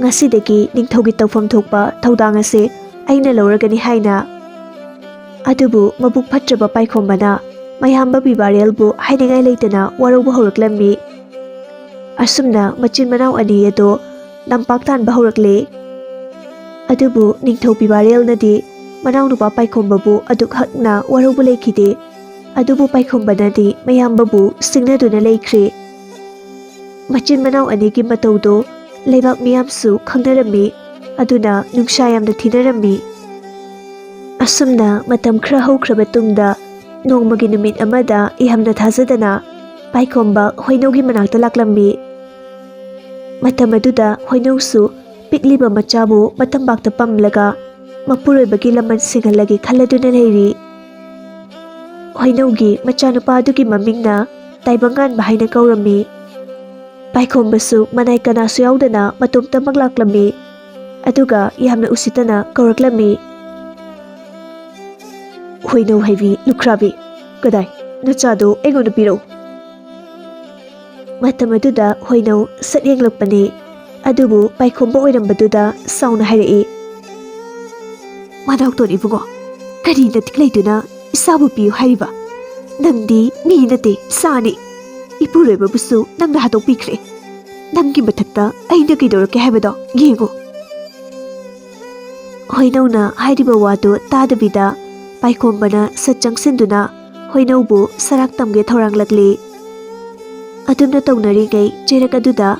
"ꯉꯁꯤꯗꯒꯤ ꯅꯤꯡꯊꯧꯒꯤ ꯇꯧꯐꯝ ꯊꯣꯛꯄ ꯊꯧꯗꯥꯡ ꯑꯁꯦ ꯑꯩꯅ ꯂꯧꯔꯒꯅꯤ" ꯍꯥꯏꯅ꯫ ꯑꯗꯨꯕꯨ ꯃꯕꯨꯛ ꯐꯠꯇ꯭ꯔꯕ ꯄꯥꯏꯈꯣꯝꯕꯅ ꯃꯌꯥꯝꯕ ꯕꯤꯕꯥꯔꯦꯜꯕꯨ ꯍꯥꯏꯅꯤꯡꯉꯥꯏ ꯂꯩꯇꯅ ꯋꯥꯔꯧꯕ ꯍꯧꯔꯛꯂꯝꯃꯤ꯫ ꯑꯁꯨꯝꯅ ꯃꯆꯤꯟ ꯃꯅꯥꯎ ꯑꯅꯤ ꯑꯗꯣ ꯅꯝꯄꯥꯛ ꯇꯥꯟꯕ ꯍꯧꯔꯛꯂꯦ꯫ ꯑꯗꯨꯕꯨ ꯅꯤꯡꯊꯧ ꯕꯤꯕꯥꯔꯦꯜꯅꯗꯤ ꯃꯅꯥꯎꯅꯨꯄꯥ ꯄꯥꯏꯈꯣꯝꯕꯕꯨ ꯑꯗꯨꯛ ꯍꯛꯅ ꯋꯥꯔꯧꯕ ꯂꯩꯈꯤꯗꯦ꯫ ꯑꯗꯨꯕꯨ ꯄꯥꯏꯈꯣꯝꯕꯅꯗꯤ ꯃꯌꯥꯝꯕꯕꯨ ꯁꯤꯡꯅꯗꯨꯅ ꯂꯩꯈ꯭ꯔꯦ꯫ ꯃꯆꯤꯟ ꯃꯅꯥꯎ ꯑꯅꯤꯒꯤ ꯃꯇꯧꯗꯣ ꯂꯩꯕꯥꯛ ꯃꯤꯌꯥꯝꯁꯨ ꯈꯪꯅꯔꯝꯃꯤ꯫ ꯑꯗꯨꯅ ꯅꯨꯡꯁꯥ ꯌꯥꯝꯅ ꯊꯤꯅꯔꯝꯃꯤ꯫ ꯑꯁꯨꯝꯅ ꯃꯇꯝ ꯈꯔ ꯍꯧꯈ꯭ꯔꯕ ꯇꯨꯡꯗ ꯅꯣꯡꯃꯒꯤ ꯅꯨꯃꯤꯠ ꯑꯃꯗ ꯌꯥꯝꯅ ꯊꯥꯖꯗꯅ ꯄꯥꯏꯈꯣꯝꯕ ꯍꯣꯏꯅꯧꯒꯤ ꯃꯅꯥꯛꯇ ꯂꯥꯛꯂꯝꯃꯤ꯫ ꯃꯇꯝ ꯑꯗꯨꯗ ꯍꯣꯏꯅꯧꯁꯨ ꯄꯤꯛꯂꯤꯕ ꯃꯆꯥꯕꯨ ꯃꯇꯝꯕꯥꯛꯇ ꯄꯝꯂꯒ ꯃꯄꯨꯔꯣꯏꯕꯒꯤ ꯂꯃꯟ ꯁꯤꯡꯍꯜꯂꯒꯦ ꯈꯜꯂꯗꯨꯅ ꯂꯩꯔꯤ꯫ ꯍꯣꯏꯅꯧꯒꯤ ꯃꯆꯥꯅꯨꯄꯥ ꯑꯗꯨꯒꯤ ꯃꯃꯤꯡꯅ ꯇꯥꯏꯕꯪꯉꯥꯟꯕ ꯍꯥꯏꯅ ꯀꯧꯔꯝꯃꯤ꯫ ꯄꯥꯏꯈꯣꯝꯕꯁꯨ ꯃꯅꯥꯏ ꯀꯅꯥꯁꯨ ꯌꯥꯎꯗꯅ ꯃꯇꯣꯝꯇꯃꯛ ꯂꯥꯛꯂꯝꯃꯤ꯫ ꯑꯗꯨꯒ ꯌꯥꯝꯅ ꯎꯁꯤꯠꯇꯅ ꯀꯧꯔꯛꯂꯝꯃꯤ꯫ "ꯍꯣꯏꯅꯧ ꯍꯥꯏꯕꯤ ꯂꯨꯈ꯭ꯔꯥꯕꯤ, ꯀꯗꯥꯏ? ꯅꯆꯥꯗꯣ ꯑꯩꯉꯣꯟꯗ ꯄꯤꯔꯛꯎ"꯫ ꯃꯇꯝ ꯑꯗꯨꯗ ꯍꯣꯏꯅꯧ ꯁꯠ ꯌꯦꯡꯂꯛꯄꯅꯤ꯫ ꯑꯗꯨꯕꯨ ꯄꯥꯏꯈꯣꯝꯕ ꯑꯣꯏꯔꯝꯕꯗꯨꯗ ꯁꯥꯎꯅ ꯍꯥꯏꯔꯛꯏ, "ꯃꯅꯥꯎꯇꯣꯟ ꯏꯕꯨꯡꯉꯣ, ꯀꯔꯤ ꯅꯇꯤꯛ ꯂꯩꯗꯨꯅ ꯏꯁꯥꯕꯨ ꯄꯤꯌꯨ ꯍꯥꯏꯔꯤꯕ? ꯅꯪꯗꯤ ꯃꯤ ꯅꯠꯇꯦ, ꯁꯥꯅꯤ꯫ ꯏꯄꯨꯔꯣꯏꯕꯕꯨꯁꯨ ꯅꯪꯅ ꯍꯥꯠꯇꯣꯛꯄꯤꯈ꯭ꯔꯦ꯫ ꯅꯪꯒꯤ ꯃꯊꯛꯇ ꯑꯩꯅ ꯀꯩꯗꯧꯔꯛꯀꯦ ꯍꯥꯏꯕꯗꯣ ꯌꯦꯡꯉꯨ"꯫ ꯍꯣꯏꯅꯧꯅ ꯍꯥꯏꯔꯤꯕ ꯋꯥꯗꯨ ꯇꯥꯗꯕꯤꯗ ꯄꯥꯏꯈꯣꯝꯕꯅ ꯁꯠ ꯆꯪꯁꯤꯟꯗꯨꯅ ꯍꯣꯏꯅꯧꯕꯨ ꯁꯔꯥꯛ ꯇꯝꯒꯦ ꯊꯧꯔꯥꯡꯂꯛꯂꯤ꯫ ꯑꯗꯨꯝꯅ ꯇꯧꯅꯔꯤꯉꯩ ꯆꯩꯔꯛ ꯑꯗꯨꯗ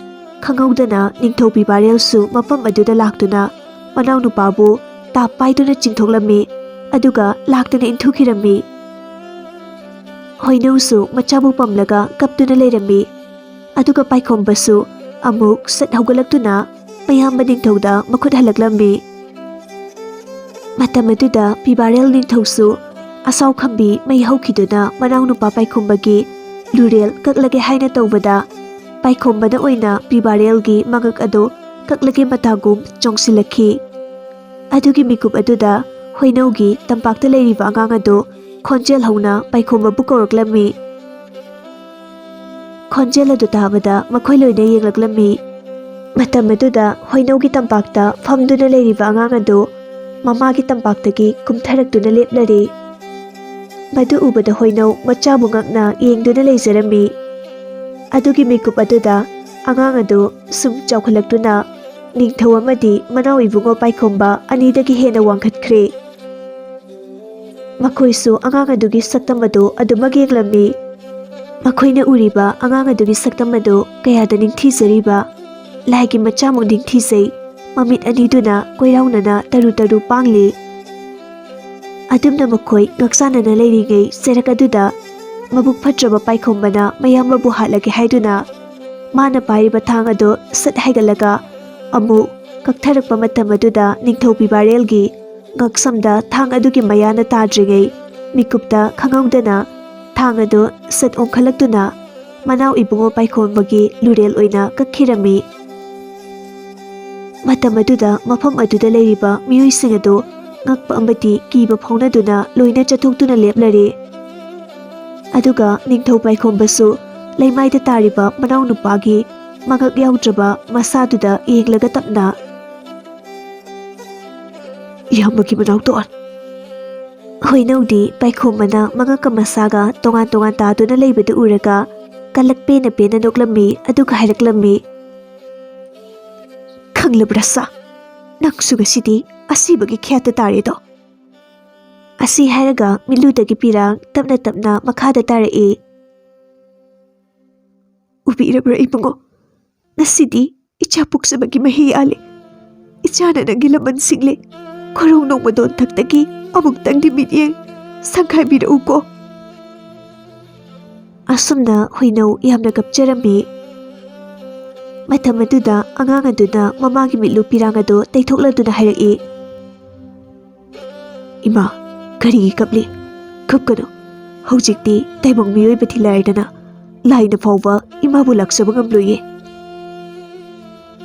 ꯈꯪꯍꯧꯗꯅ ꯅꯤꯡꯊꯧ ꯕꯤꯕꯥꯔꯦꯜꯁꯨ ꯃꯐꯝ ꯑꯗꯨꯗ ꯂꯥꯛꯇꯨꯅ ꯃꯅꯥꯎꯅꯨꯄꯥꯕꯨ ꯇꯥꯞ ꯄꯥꯏꯗꯨꯅ ꯆꯤꯡꯊꯣꯛꯂꯝꯃꯤ꯫ ꯑꯗꯨꯒ ꯂꯥꯛꯇꯅ ꯏꯟꯊꯨꯈꯤꯔꯝꯃꯤ꯫ ꯍꯣꯏꯅꯧꯁꯨ ꯃꯆꯥꯕꯨ ꯄꯝꯂꯒ ꯀꯞꯇꯨꯅ ꯂꯩꯔꯝꯃꯤ꯫ ꯑꯗꯨꯒ ꯄꯥꯏꯈꯣꯝꯕꯁꯨ ꯑꯃꯨꯛ ꯁꯠ ꯍꯧꯒꯠꯂꯛꯇꯨꯅ ꯃꯌꯥꯝꯕ ꯅꯤꯡꯊꯧꯗ ꯃꯈꯨꯠ ꯍꯜꯂꯛꯂꯝꯃꯤ꯫ ꯃꯇꯝ ꯑꯗꯨꯗ ꯄꯤꯕꯥꯔꯦꯜ ꯅꯤꯡꯊꯧꯁꯨ ꯑꯁꯥꯎ ꯈꯝꯕꯤ ꯃꯩ ꯍꯧꯈꯤꯗꯨꯅ ꯃꯅꯥꯎꯅꯨꯄꯥ ꯄꯥꯏꯈꯣꯝꯕꯒꯤ ꯂꯨꯔꯦꯜ ꯀꯛꯂꯒꯦ ꯍꯥꯏꯅ ꯇꯧꯕꯗ, ꯄꯥꯏꯈꯣꯝꯕꯅ ꯑꯣꯏꯅ ꯄꯤꯕꯥꯔꯦꯜꯒꯤ ꯃꯉꯛ ꯑꯗꯨ ꯀꯛꯂꯒꯦ ꯃꯇꯥꯒꯨꯝ ꯆꯣꯡꯁꯤꯜꯂꯛꯈꯤ꯫ ꯑꯗꯨꯒꯤ ꯃꯤꯀꯨꯞ ꯑꯗꯨꯗ ꯍꯣꯏꯅꯧꯒꯤ ꯇꯝꯄꯥꯛꯇ ꯂꯩꯔꯤꯕ ꯑꯉꯥꯡ ꯑꯗꯨ ꯈꯣꯟꯖꯦꯜ ꯍꯧꯅ ꯄꯥꯏꯈꯣꯝꯕꯕꯨ ꯀꯧꯔꯛꯂꯝꯃꯤ꯫ ꯈꯣꯟꯖꯦꯜ ꯑꯗꯨ ꯇꯥꯕꯗ ꯃꯈꯣꯏ ꯂꯣꯏꯅ ꯌꯦꯡꯂꯛꯂꯝꯃꯤ꯫ ꯃꯇꯝ ꯑꯗꯨꯗ ꯍꯣꯏꯅꯧꯒꯤ ꯇꯝꯄꯥꯛꯇ ꯐꯝꯗꯨꯅ ꯂꯩꯔꯤꯕ ꯑꯉꯥꯡ ꯑꯗꯨ ꯃꯃꯥꯒꯤ ꯇꯝꯄꯥꯛꯇꯒꯤ ꯀꯨꯝꯊꯔꯛꯇꯨꯅ ꯂꯦꯞꯂꯔꯦ꯫ ꯃꯗꯨ ꯎꯕꯗ ꯍꯣꯏꯅꯧ ꯃꯆꯥꯕꯨ ꯉꯛꯅ ꯌꯦꯡꯗꯨꯅ ꯂꯩꯖꯔꯝꯃꯤ꯫ ꯑꯗꯨꯒꯤ ꯃꯤꯀꯨꯞ ꯑꯗꯨꯗ ꯑꯉꯥꯡ ꯑꯗꯨ ꯁꯨꯝ ꯆꯥꯎꯈꯠꯂꯛꯇꯨꯅ ꯅꯤꯡꯊꯧ ꯑꯃꯗꯤ ꯃꯅꯥꯎ ꯏꯕꯨꯡꯉꯣ ꯄꯥꯏꯈꯣꯝꯕ ꯑꯅꯤꯗꯒꯤ ꯍꯦꯟꯅ ꯋꯥꯡꯈꯠꯈ꯭ꯔꯦ꯫ ꯃꯈꯣꯏꯁꯨ ꯑꯉꯥꯡ ꯑꯗꯨꯒꯤ ꯁꯛꯇꯝ ꯑꯗꯨ ꯑꯗꯨꯃꯛ ꯌꯦꯡꯂꯝꯃꯤ꯫ ꯃꯈꯣꯏꯅ ꯎꯔꯤꯕ ꯑꯉꯥꯡ ꯑꯗꯨꯒꯤ ꯁꯛꯇꯝ ꯑꯗꯨ ꯀꯌꯥꯗ ꯅꯤꯡꯊꯤꯖꯔꯤꯕ! ꯂꯥꯏꯒꯤ ꯃꯆꯥꯃꯨꯛ ꯅꯤꯡꯊꯤꯖꯩ꯫ ꯃꯃꯤꯠ ꯑꯅꯤꯗꯨꯅ ꯀꯣꯏꯔꯥꯎꯅꯅ ꯇꯔꯨ ꯇꯔꯨ ꯄꯥꯡꯂꯤ꯫ ꯑꯗꯨꯝꯅ ꯃꯈꯣꯏ ꯉꯛꯆꯥꯟꯅꯅ ꯂꯩꯔꯤꯉꯩ ꯆꯩꯔꯛ ꯑꯗꯨꯗ ꯃꯕꯨꯛ ꯐꯠꯇ꯭ꯔꯕ ꯄꯥꯏꯈꯣꯝꯕꯅ ꯃꯌꯥꯝꯕꯕꯨ ꯍꯥꯠꯂꯒꯦ ꯍꯥꯏꯗꯨꯅ ꯃꯥꯅ ꯄꯥꯏꯔꯤꯕ ꯊꯥꯡ ꯑꯗꯨ ꯁꯠ ꯍꯥꯏꯒꯠꯂꯒ ꯑꯃꯨꯛ ꯀꯛꯊꯔꯛꯄ ꯃꯇꯝ ꯑꯗꯨꯗ ꯅꯤꯡꯊꯧ ꯄꯤꯕꯥꯔꯦꯜꯒꯤ ꯉꯛꯁꯝꯗ ꯊꯥꯡ ꯑꯗꯨꯒꯤ ꯃꯌꯥꯅ ꯇꯥꯗ꯭ꯔꯤꯉꯩ ꯃꯤꯀꯨꯞꯇ ꯈꯪꯍꯧꯗꯅ ꯊꯥꯡ ꯑꯗꯨ ꯁꯠ ꯑꯣꯟꯈꯠꯂꯛꯇꯨꯅ ꯃꯅꯥꯎ ꯏꯕꯨꯡꯉꯣ ꯄꯥꯏꯈꯣꯝꯕꯒꯤ ꯂꯨꯔꯦꯜ ꯑꯣꯏꯅ ꯀꯛꯈꯤꯔꯝꯃꯤ꯫ ꯃꯇꯝ ꯑꯗꯨꯗ ꯃꯐꯝ ꯑꯗꯨꯗ ꯂꯩꯔꯤꯕ ꯃꯤꯑꯣꯏꯁꯤꯡ ꯑꯗꯨ ꯉꯛꯄ ꯑꯃꯗꯤ ꯀꯤꯕ ꯐꯥꯎꯅꯗꯨꯅ ꯂꯣꯏꯅ ꯆꯠꯊꯣꯛꯇꯨꯅ ꯂꯦꯞꯂꯔꯦ꯫ ꯑꯗꯨꯒ ꯅꯤꯡꯊꯧ ꯄꯥꯏꯈꯣꯝꯕꯁꯨ ꯂꯩꯃꯥꯏꯗ ꯇꯥꯔꯤꯕ ꯃꯅꯥꯎꯅꯨꯄꯥꯒꯤ ꯃꯉꯛ ꯌꯥꯎꯗ꯭ꯔꯕ ꯃꯁꯥꯗꯨꯗ ꯌꯦꯡꯂꯒ ꯇꯞꯅ, "ꯏꯌꯥꯝꯕꯒꯤ ꯃꯅꯥꯎ ꯇꯣꯟ!" ꯍꯣꯏꯅꯧꯗꯤ ꯄꯥꯏꯈꯣꯝꯕꯅ ꯃꯉꯛꯀ ꯃꯁꯥꯒ ꯇꯣꯉꯥꯟ ꯇꯣꯉꯥꯟ ꯇꯥꯗꯨꯅ ꯂꯩꯕꯗꯨ ꯎꯔꯒ ꯀꯂꯛ ꯄꯦꯟꯅ ꯄꯦꯟꯅ ꯅꯣꯛꯂꯝꯃꯤ, ꯑꯗꯨꯒ ꯍꯥꯏꯔꯛꯂꯝꯃꯤ, "ꯈꯪꯂꯕ꯭ꯔꯥ ꯁꯥ? ꯅꯪꯁꯨ ꯉꯁꯤꯗꯤ ꯑꯁꯤꯕꯒꯤ ꯈ꯭ꯌꯥꯠꯇ ꯇꯥꯔꯦꯗꯣ!" ꯑꯁꯤ ꯍꯥꯏꯔꯒ ꯃꯤꯠꯂꯨꯗꯒꯤ ꯄꯤꯔꯥꯡ ꯇꯞꯅ ꯇꯞꯅ ꯃꯈꯥꯗ ꯇꯥꯔꯛꯏ꯫ "ꯎꯕꯤꯔꯕ꯭ꯔꯥ ꯏꯕꯨꯡꯉꯣ? ꯉꯁꯤꯗꯤ ꯏꯆꯥ ꯄꯣꯛꯆꯕꯒꯤ ꯃꯍꯩ ꯌꯥꯜꯂꯦ꯫ ꯏꯆꯥꯅ ꯅꯪꯒꯤ ꯂꯃꯟ ꯁꯤꯡꯂꯦ꯫ ꯈꯣꯔꯧ ꯅꯣꯡꯃꯗꯣꯟ ꯊꯛꯇꯒꯤ ꯑꯃꯨꯛꯇꯪꯗꯤ ꯃꯤꯠꯌꯦꯡ ꯁꯪꯈꯥꯏꯕꯤꯔꯛꯎꯀꯣ꯫" ꯑꯁꯨꯝꯅ ꯍꯣꯏꯅꯧ ꯌꯥꯝꯅ ꯀꯞꯆꯔꯝꯃꯤ꯫ ꯃꯇꯝ ꯑꯗꯨꯗ ꯑꯉꯥꯡ ꯑꯗꯨꯅ ꯃꯃꯥꯒꯤ ꯃꯤꯠꯂꯨ ꯄꯤꯔꯥꯡ ꯑꯗꯨ ꯇꯩꯊꯣꯛꯂꯗꯨꯅ ꯍꯥꯏꯔꯛꯏ, "ꯏꯃꯥ, ꯀꯔꯤꯒꯤ ꯀꯞꯂꯤ? ꯀꯞꯀꯅꯨ꯫ ꯍꯧꯖꯤꯛꯇꯤ ꯇꯥꯏꯕꯪ ꯃꯤꯑꯣꯏꯕ ꯊꯤꯜꯂꯥꯏꯔꯗꯅ ꯂꯥꯏꯅ ꯐꯥꯎꯕ ꯏꯃꯥꯕꯨ ꯂꯥꯛꯆꯕ ꯉꯝꯂꯣꯏꯌꯦ꯫"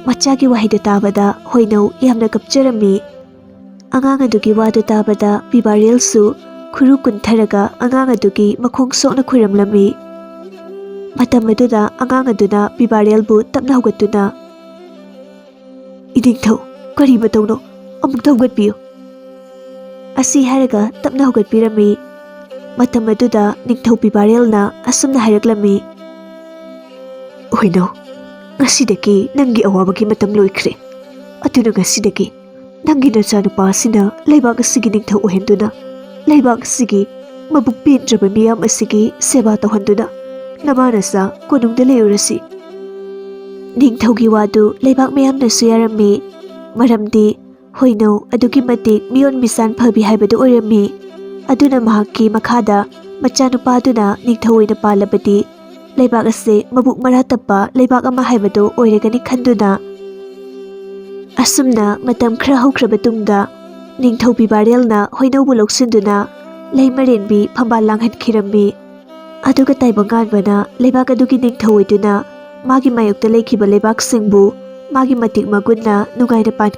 ꯃꯆꯥꯒꯤ ꯋꯥꯍꯩꯗꯨ ꯇꯥꯕꯗ ꯍꯣꯏꯅꯧ ꯌꯥꯝꯅ ꯀꯞꯆꯔꯝꯃꯤ꯫ ꯑꯉꯥꯡ ꯑꯗꯨꯒꯤ ꯋꯥꯗꯨ ꯇꯥꯕꯗ ꯄꯤꯕꯥꯔꯦꯜꯁꯨ ꯈꯨꯔꯨ ꯀꯨꯟꯊꯔꯒ ꯑꯉꯥꯡ ꯑꯗꯨꯒꯤ ꯃꯈꯣꯡ ꯁꯣꯛꯅ ꯈꯨꯔꯨꯝꯂꯝꯃꯤ꯫ ꯃꯇꯝ ꯑꯗꯨꯗ ꯑꯉꯥꯡ ꯑꯗꯨꯅ ꯄꯤꯕꯥꯔꯦꯜꯕꯨ ꯇꯞꯅ ꯍꯧꯒꯠꯇꯨꯅ, "ꯏꯅꯤꯡꯊꯧ, ꯀꯔꯤ ꯃꯇꯧꯅꯣ? ꯑꯃꯨꯛꯇ ꯍꯧꯒꯠꯄꯤꯌꯨ꯫" ꯑꯁꯤ ꯍꯥꯏꯔꯒ ꯇꯞꯅ ꯍꯧꯒꯠꯄꯤꯔꯝꯃꯤ꯫ ꯃꯇꯝ ꯑꯗꯨꯗ ꯅꯤꯡꯊꯧ ꯄꯤꯕꯥꯔꯦꯜꯅ ꯑꯁꯨꯝꯅ ꯍꯥꯏꯔꯛꯂꯝꯃꯤ, "ꯍꯣꯏꯅꯧ, ꯉꯁꯤꯗꯒꯤ ꯅꯪꯒꯤ ꯑꯋꯥꯕꯒꯤ ꯃꯇꯝ ꯂꯣꯏꯈ꯭ꯔꯦ꯫ ꯑꯗꯨꯅ ꯉꯁꯤꯗꯒꯤ ꯅꯪꯒꯤ ꯅꯆꯥꯅꯨꯄꯥ ꯑꯁꯤꯅ ꯂꯩꯕꯥꯛ ꯑꯁꯤꯒꯤ ꯅꯤꯡꯊꯧ ꯑꯣꯏꯍꯟꯗꯨꯅ, ꯂꯩꯕꯥꯛ ꯑꯁꯤꯒꯤ ꯃꯕꯨꯛ ꯄꯦꯟꯗ꯭ꯔꯕ ꯃꯤꯌꯥꯝ ꯑꯁꯤꯒꯤ ꯁꯦꯕꯥ ꯇꯧꯍꯟꯗꯨꯅ ꯅꯃꯥ ꯅꯆꯥ ꯀꯣꯅꯨꯡꯗ ꯂꯩꯔꯨꯔꯁꯤ꯫" ꯅꯤꯡꯊꯧꯒꯤ ꯋꯥꯗꯨ ꯂꯩꯕꯥꯛ ꯃꯤꯌꯥꯝꯅꯁꯨ ꯌꯥꯔꯝꯃꯤ꯫ ꯃꯔꯝꯗꯤ ꯍꯣꯏꯅꯧ ꯑꯗꯨꯛꯀꯤ ꯃꯇꯤꯛ ꯃꯤꯑꯣꯟ ꯃꯤꯁꯥꯟ ꯐꯕꯤ ꯍꯥꯏꯕꯗꯨ ꯑꯣꯏꯔꯝꯃꯤ꯫ ꯑꯗꯨꯅ ꯃꯍꯥꯛꯀꯤ ꯃꯈꯥꯗ ꯃꯆꯥꯅꯨꯄꯥꯗꯨꯅ ꯅꯤꯡꯊꯧ ꯑꯣꯏꯅ ꯄꯥꯜꯂꯕꯗꯤ ꯂꯩꯕꯥꯛ ꯑꯁꯦ ꯃꯕꯨꯛ ꯃꯔꯥ ꯇꯞꯄ ꯂꯩꯕꯥꯛ ꯑꯃ ꯍꯥꯏꯕꯗꯨ ꯑꯣꯏꯔꯒꯅꯤ ꯈꯟꯗꯨꯅ꯫ ꯑꯁꯨꯝꯅ ꯃꯇꯝ ꯈꯔ ꯍꯧꯈ꯭ꯔꯕ ꯇꯨꯡꯗ ꯅꯤꯡꯊꯧ ꯄꯤꯕꯥꯔꯦꯜꯅ ꯍꯣꯏꯅꯧꯕꯨ ꯂꯧꯁꯤꯟꯗꯨꯅ ꯂꯩꯃꯔꯦꯟꯕꯤ ꯐꯝꯕꯥꯜ ꯂꯥꯡꯍꯟꯈꯤꯔꯝꯃꯤ꯫ ꯑꯗꯨꯒ ꯇꯥꯏꯕꯪꯉꯥꯟꯕꯅ ꯂꯩꯕꯥꯛ ꯑꯗꯨꯒꯤ ꯅꯤꯡꯊꯧ ꯑꯣꯏꯗꯨꯅ ꯃꯥꯒꯤ ꯃꯥꯌꯣꯛꯇ ꯂꯩꯈꯤꯕ ꯂꯩꯕꯥꯛꯁꯤꯡꯕꯨ ꯃꯥꯒꯤ ꯃꯇꯤꯛ ꯃꯒꯨꯟꯅ ꯅꯨꯡꯉꯥꯏꯅ ꯄꯥꯟ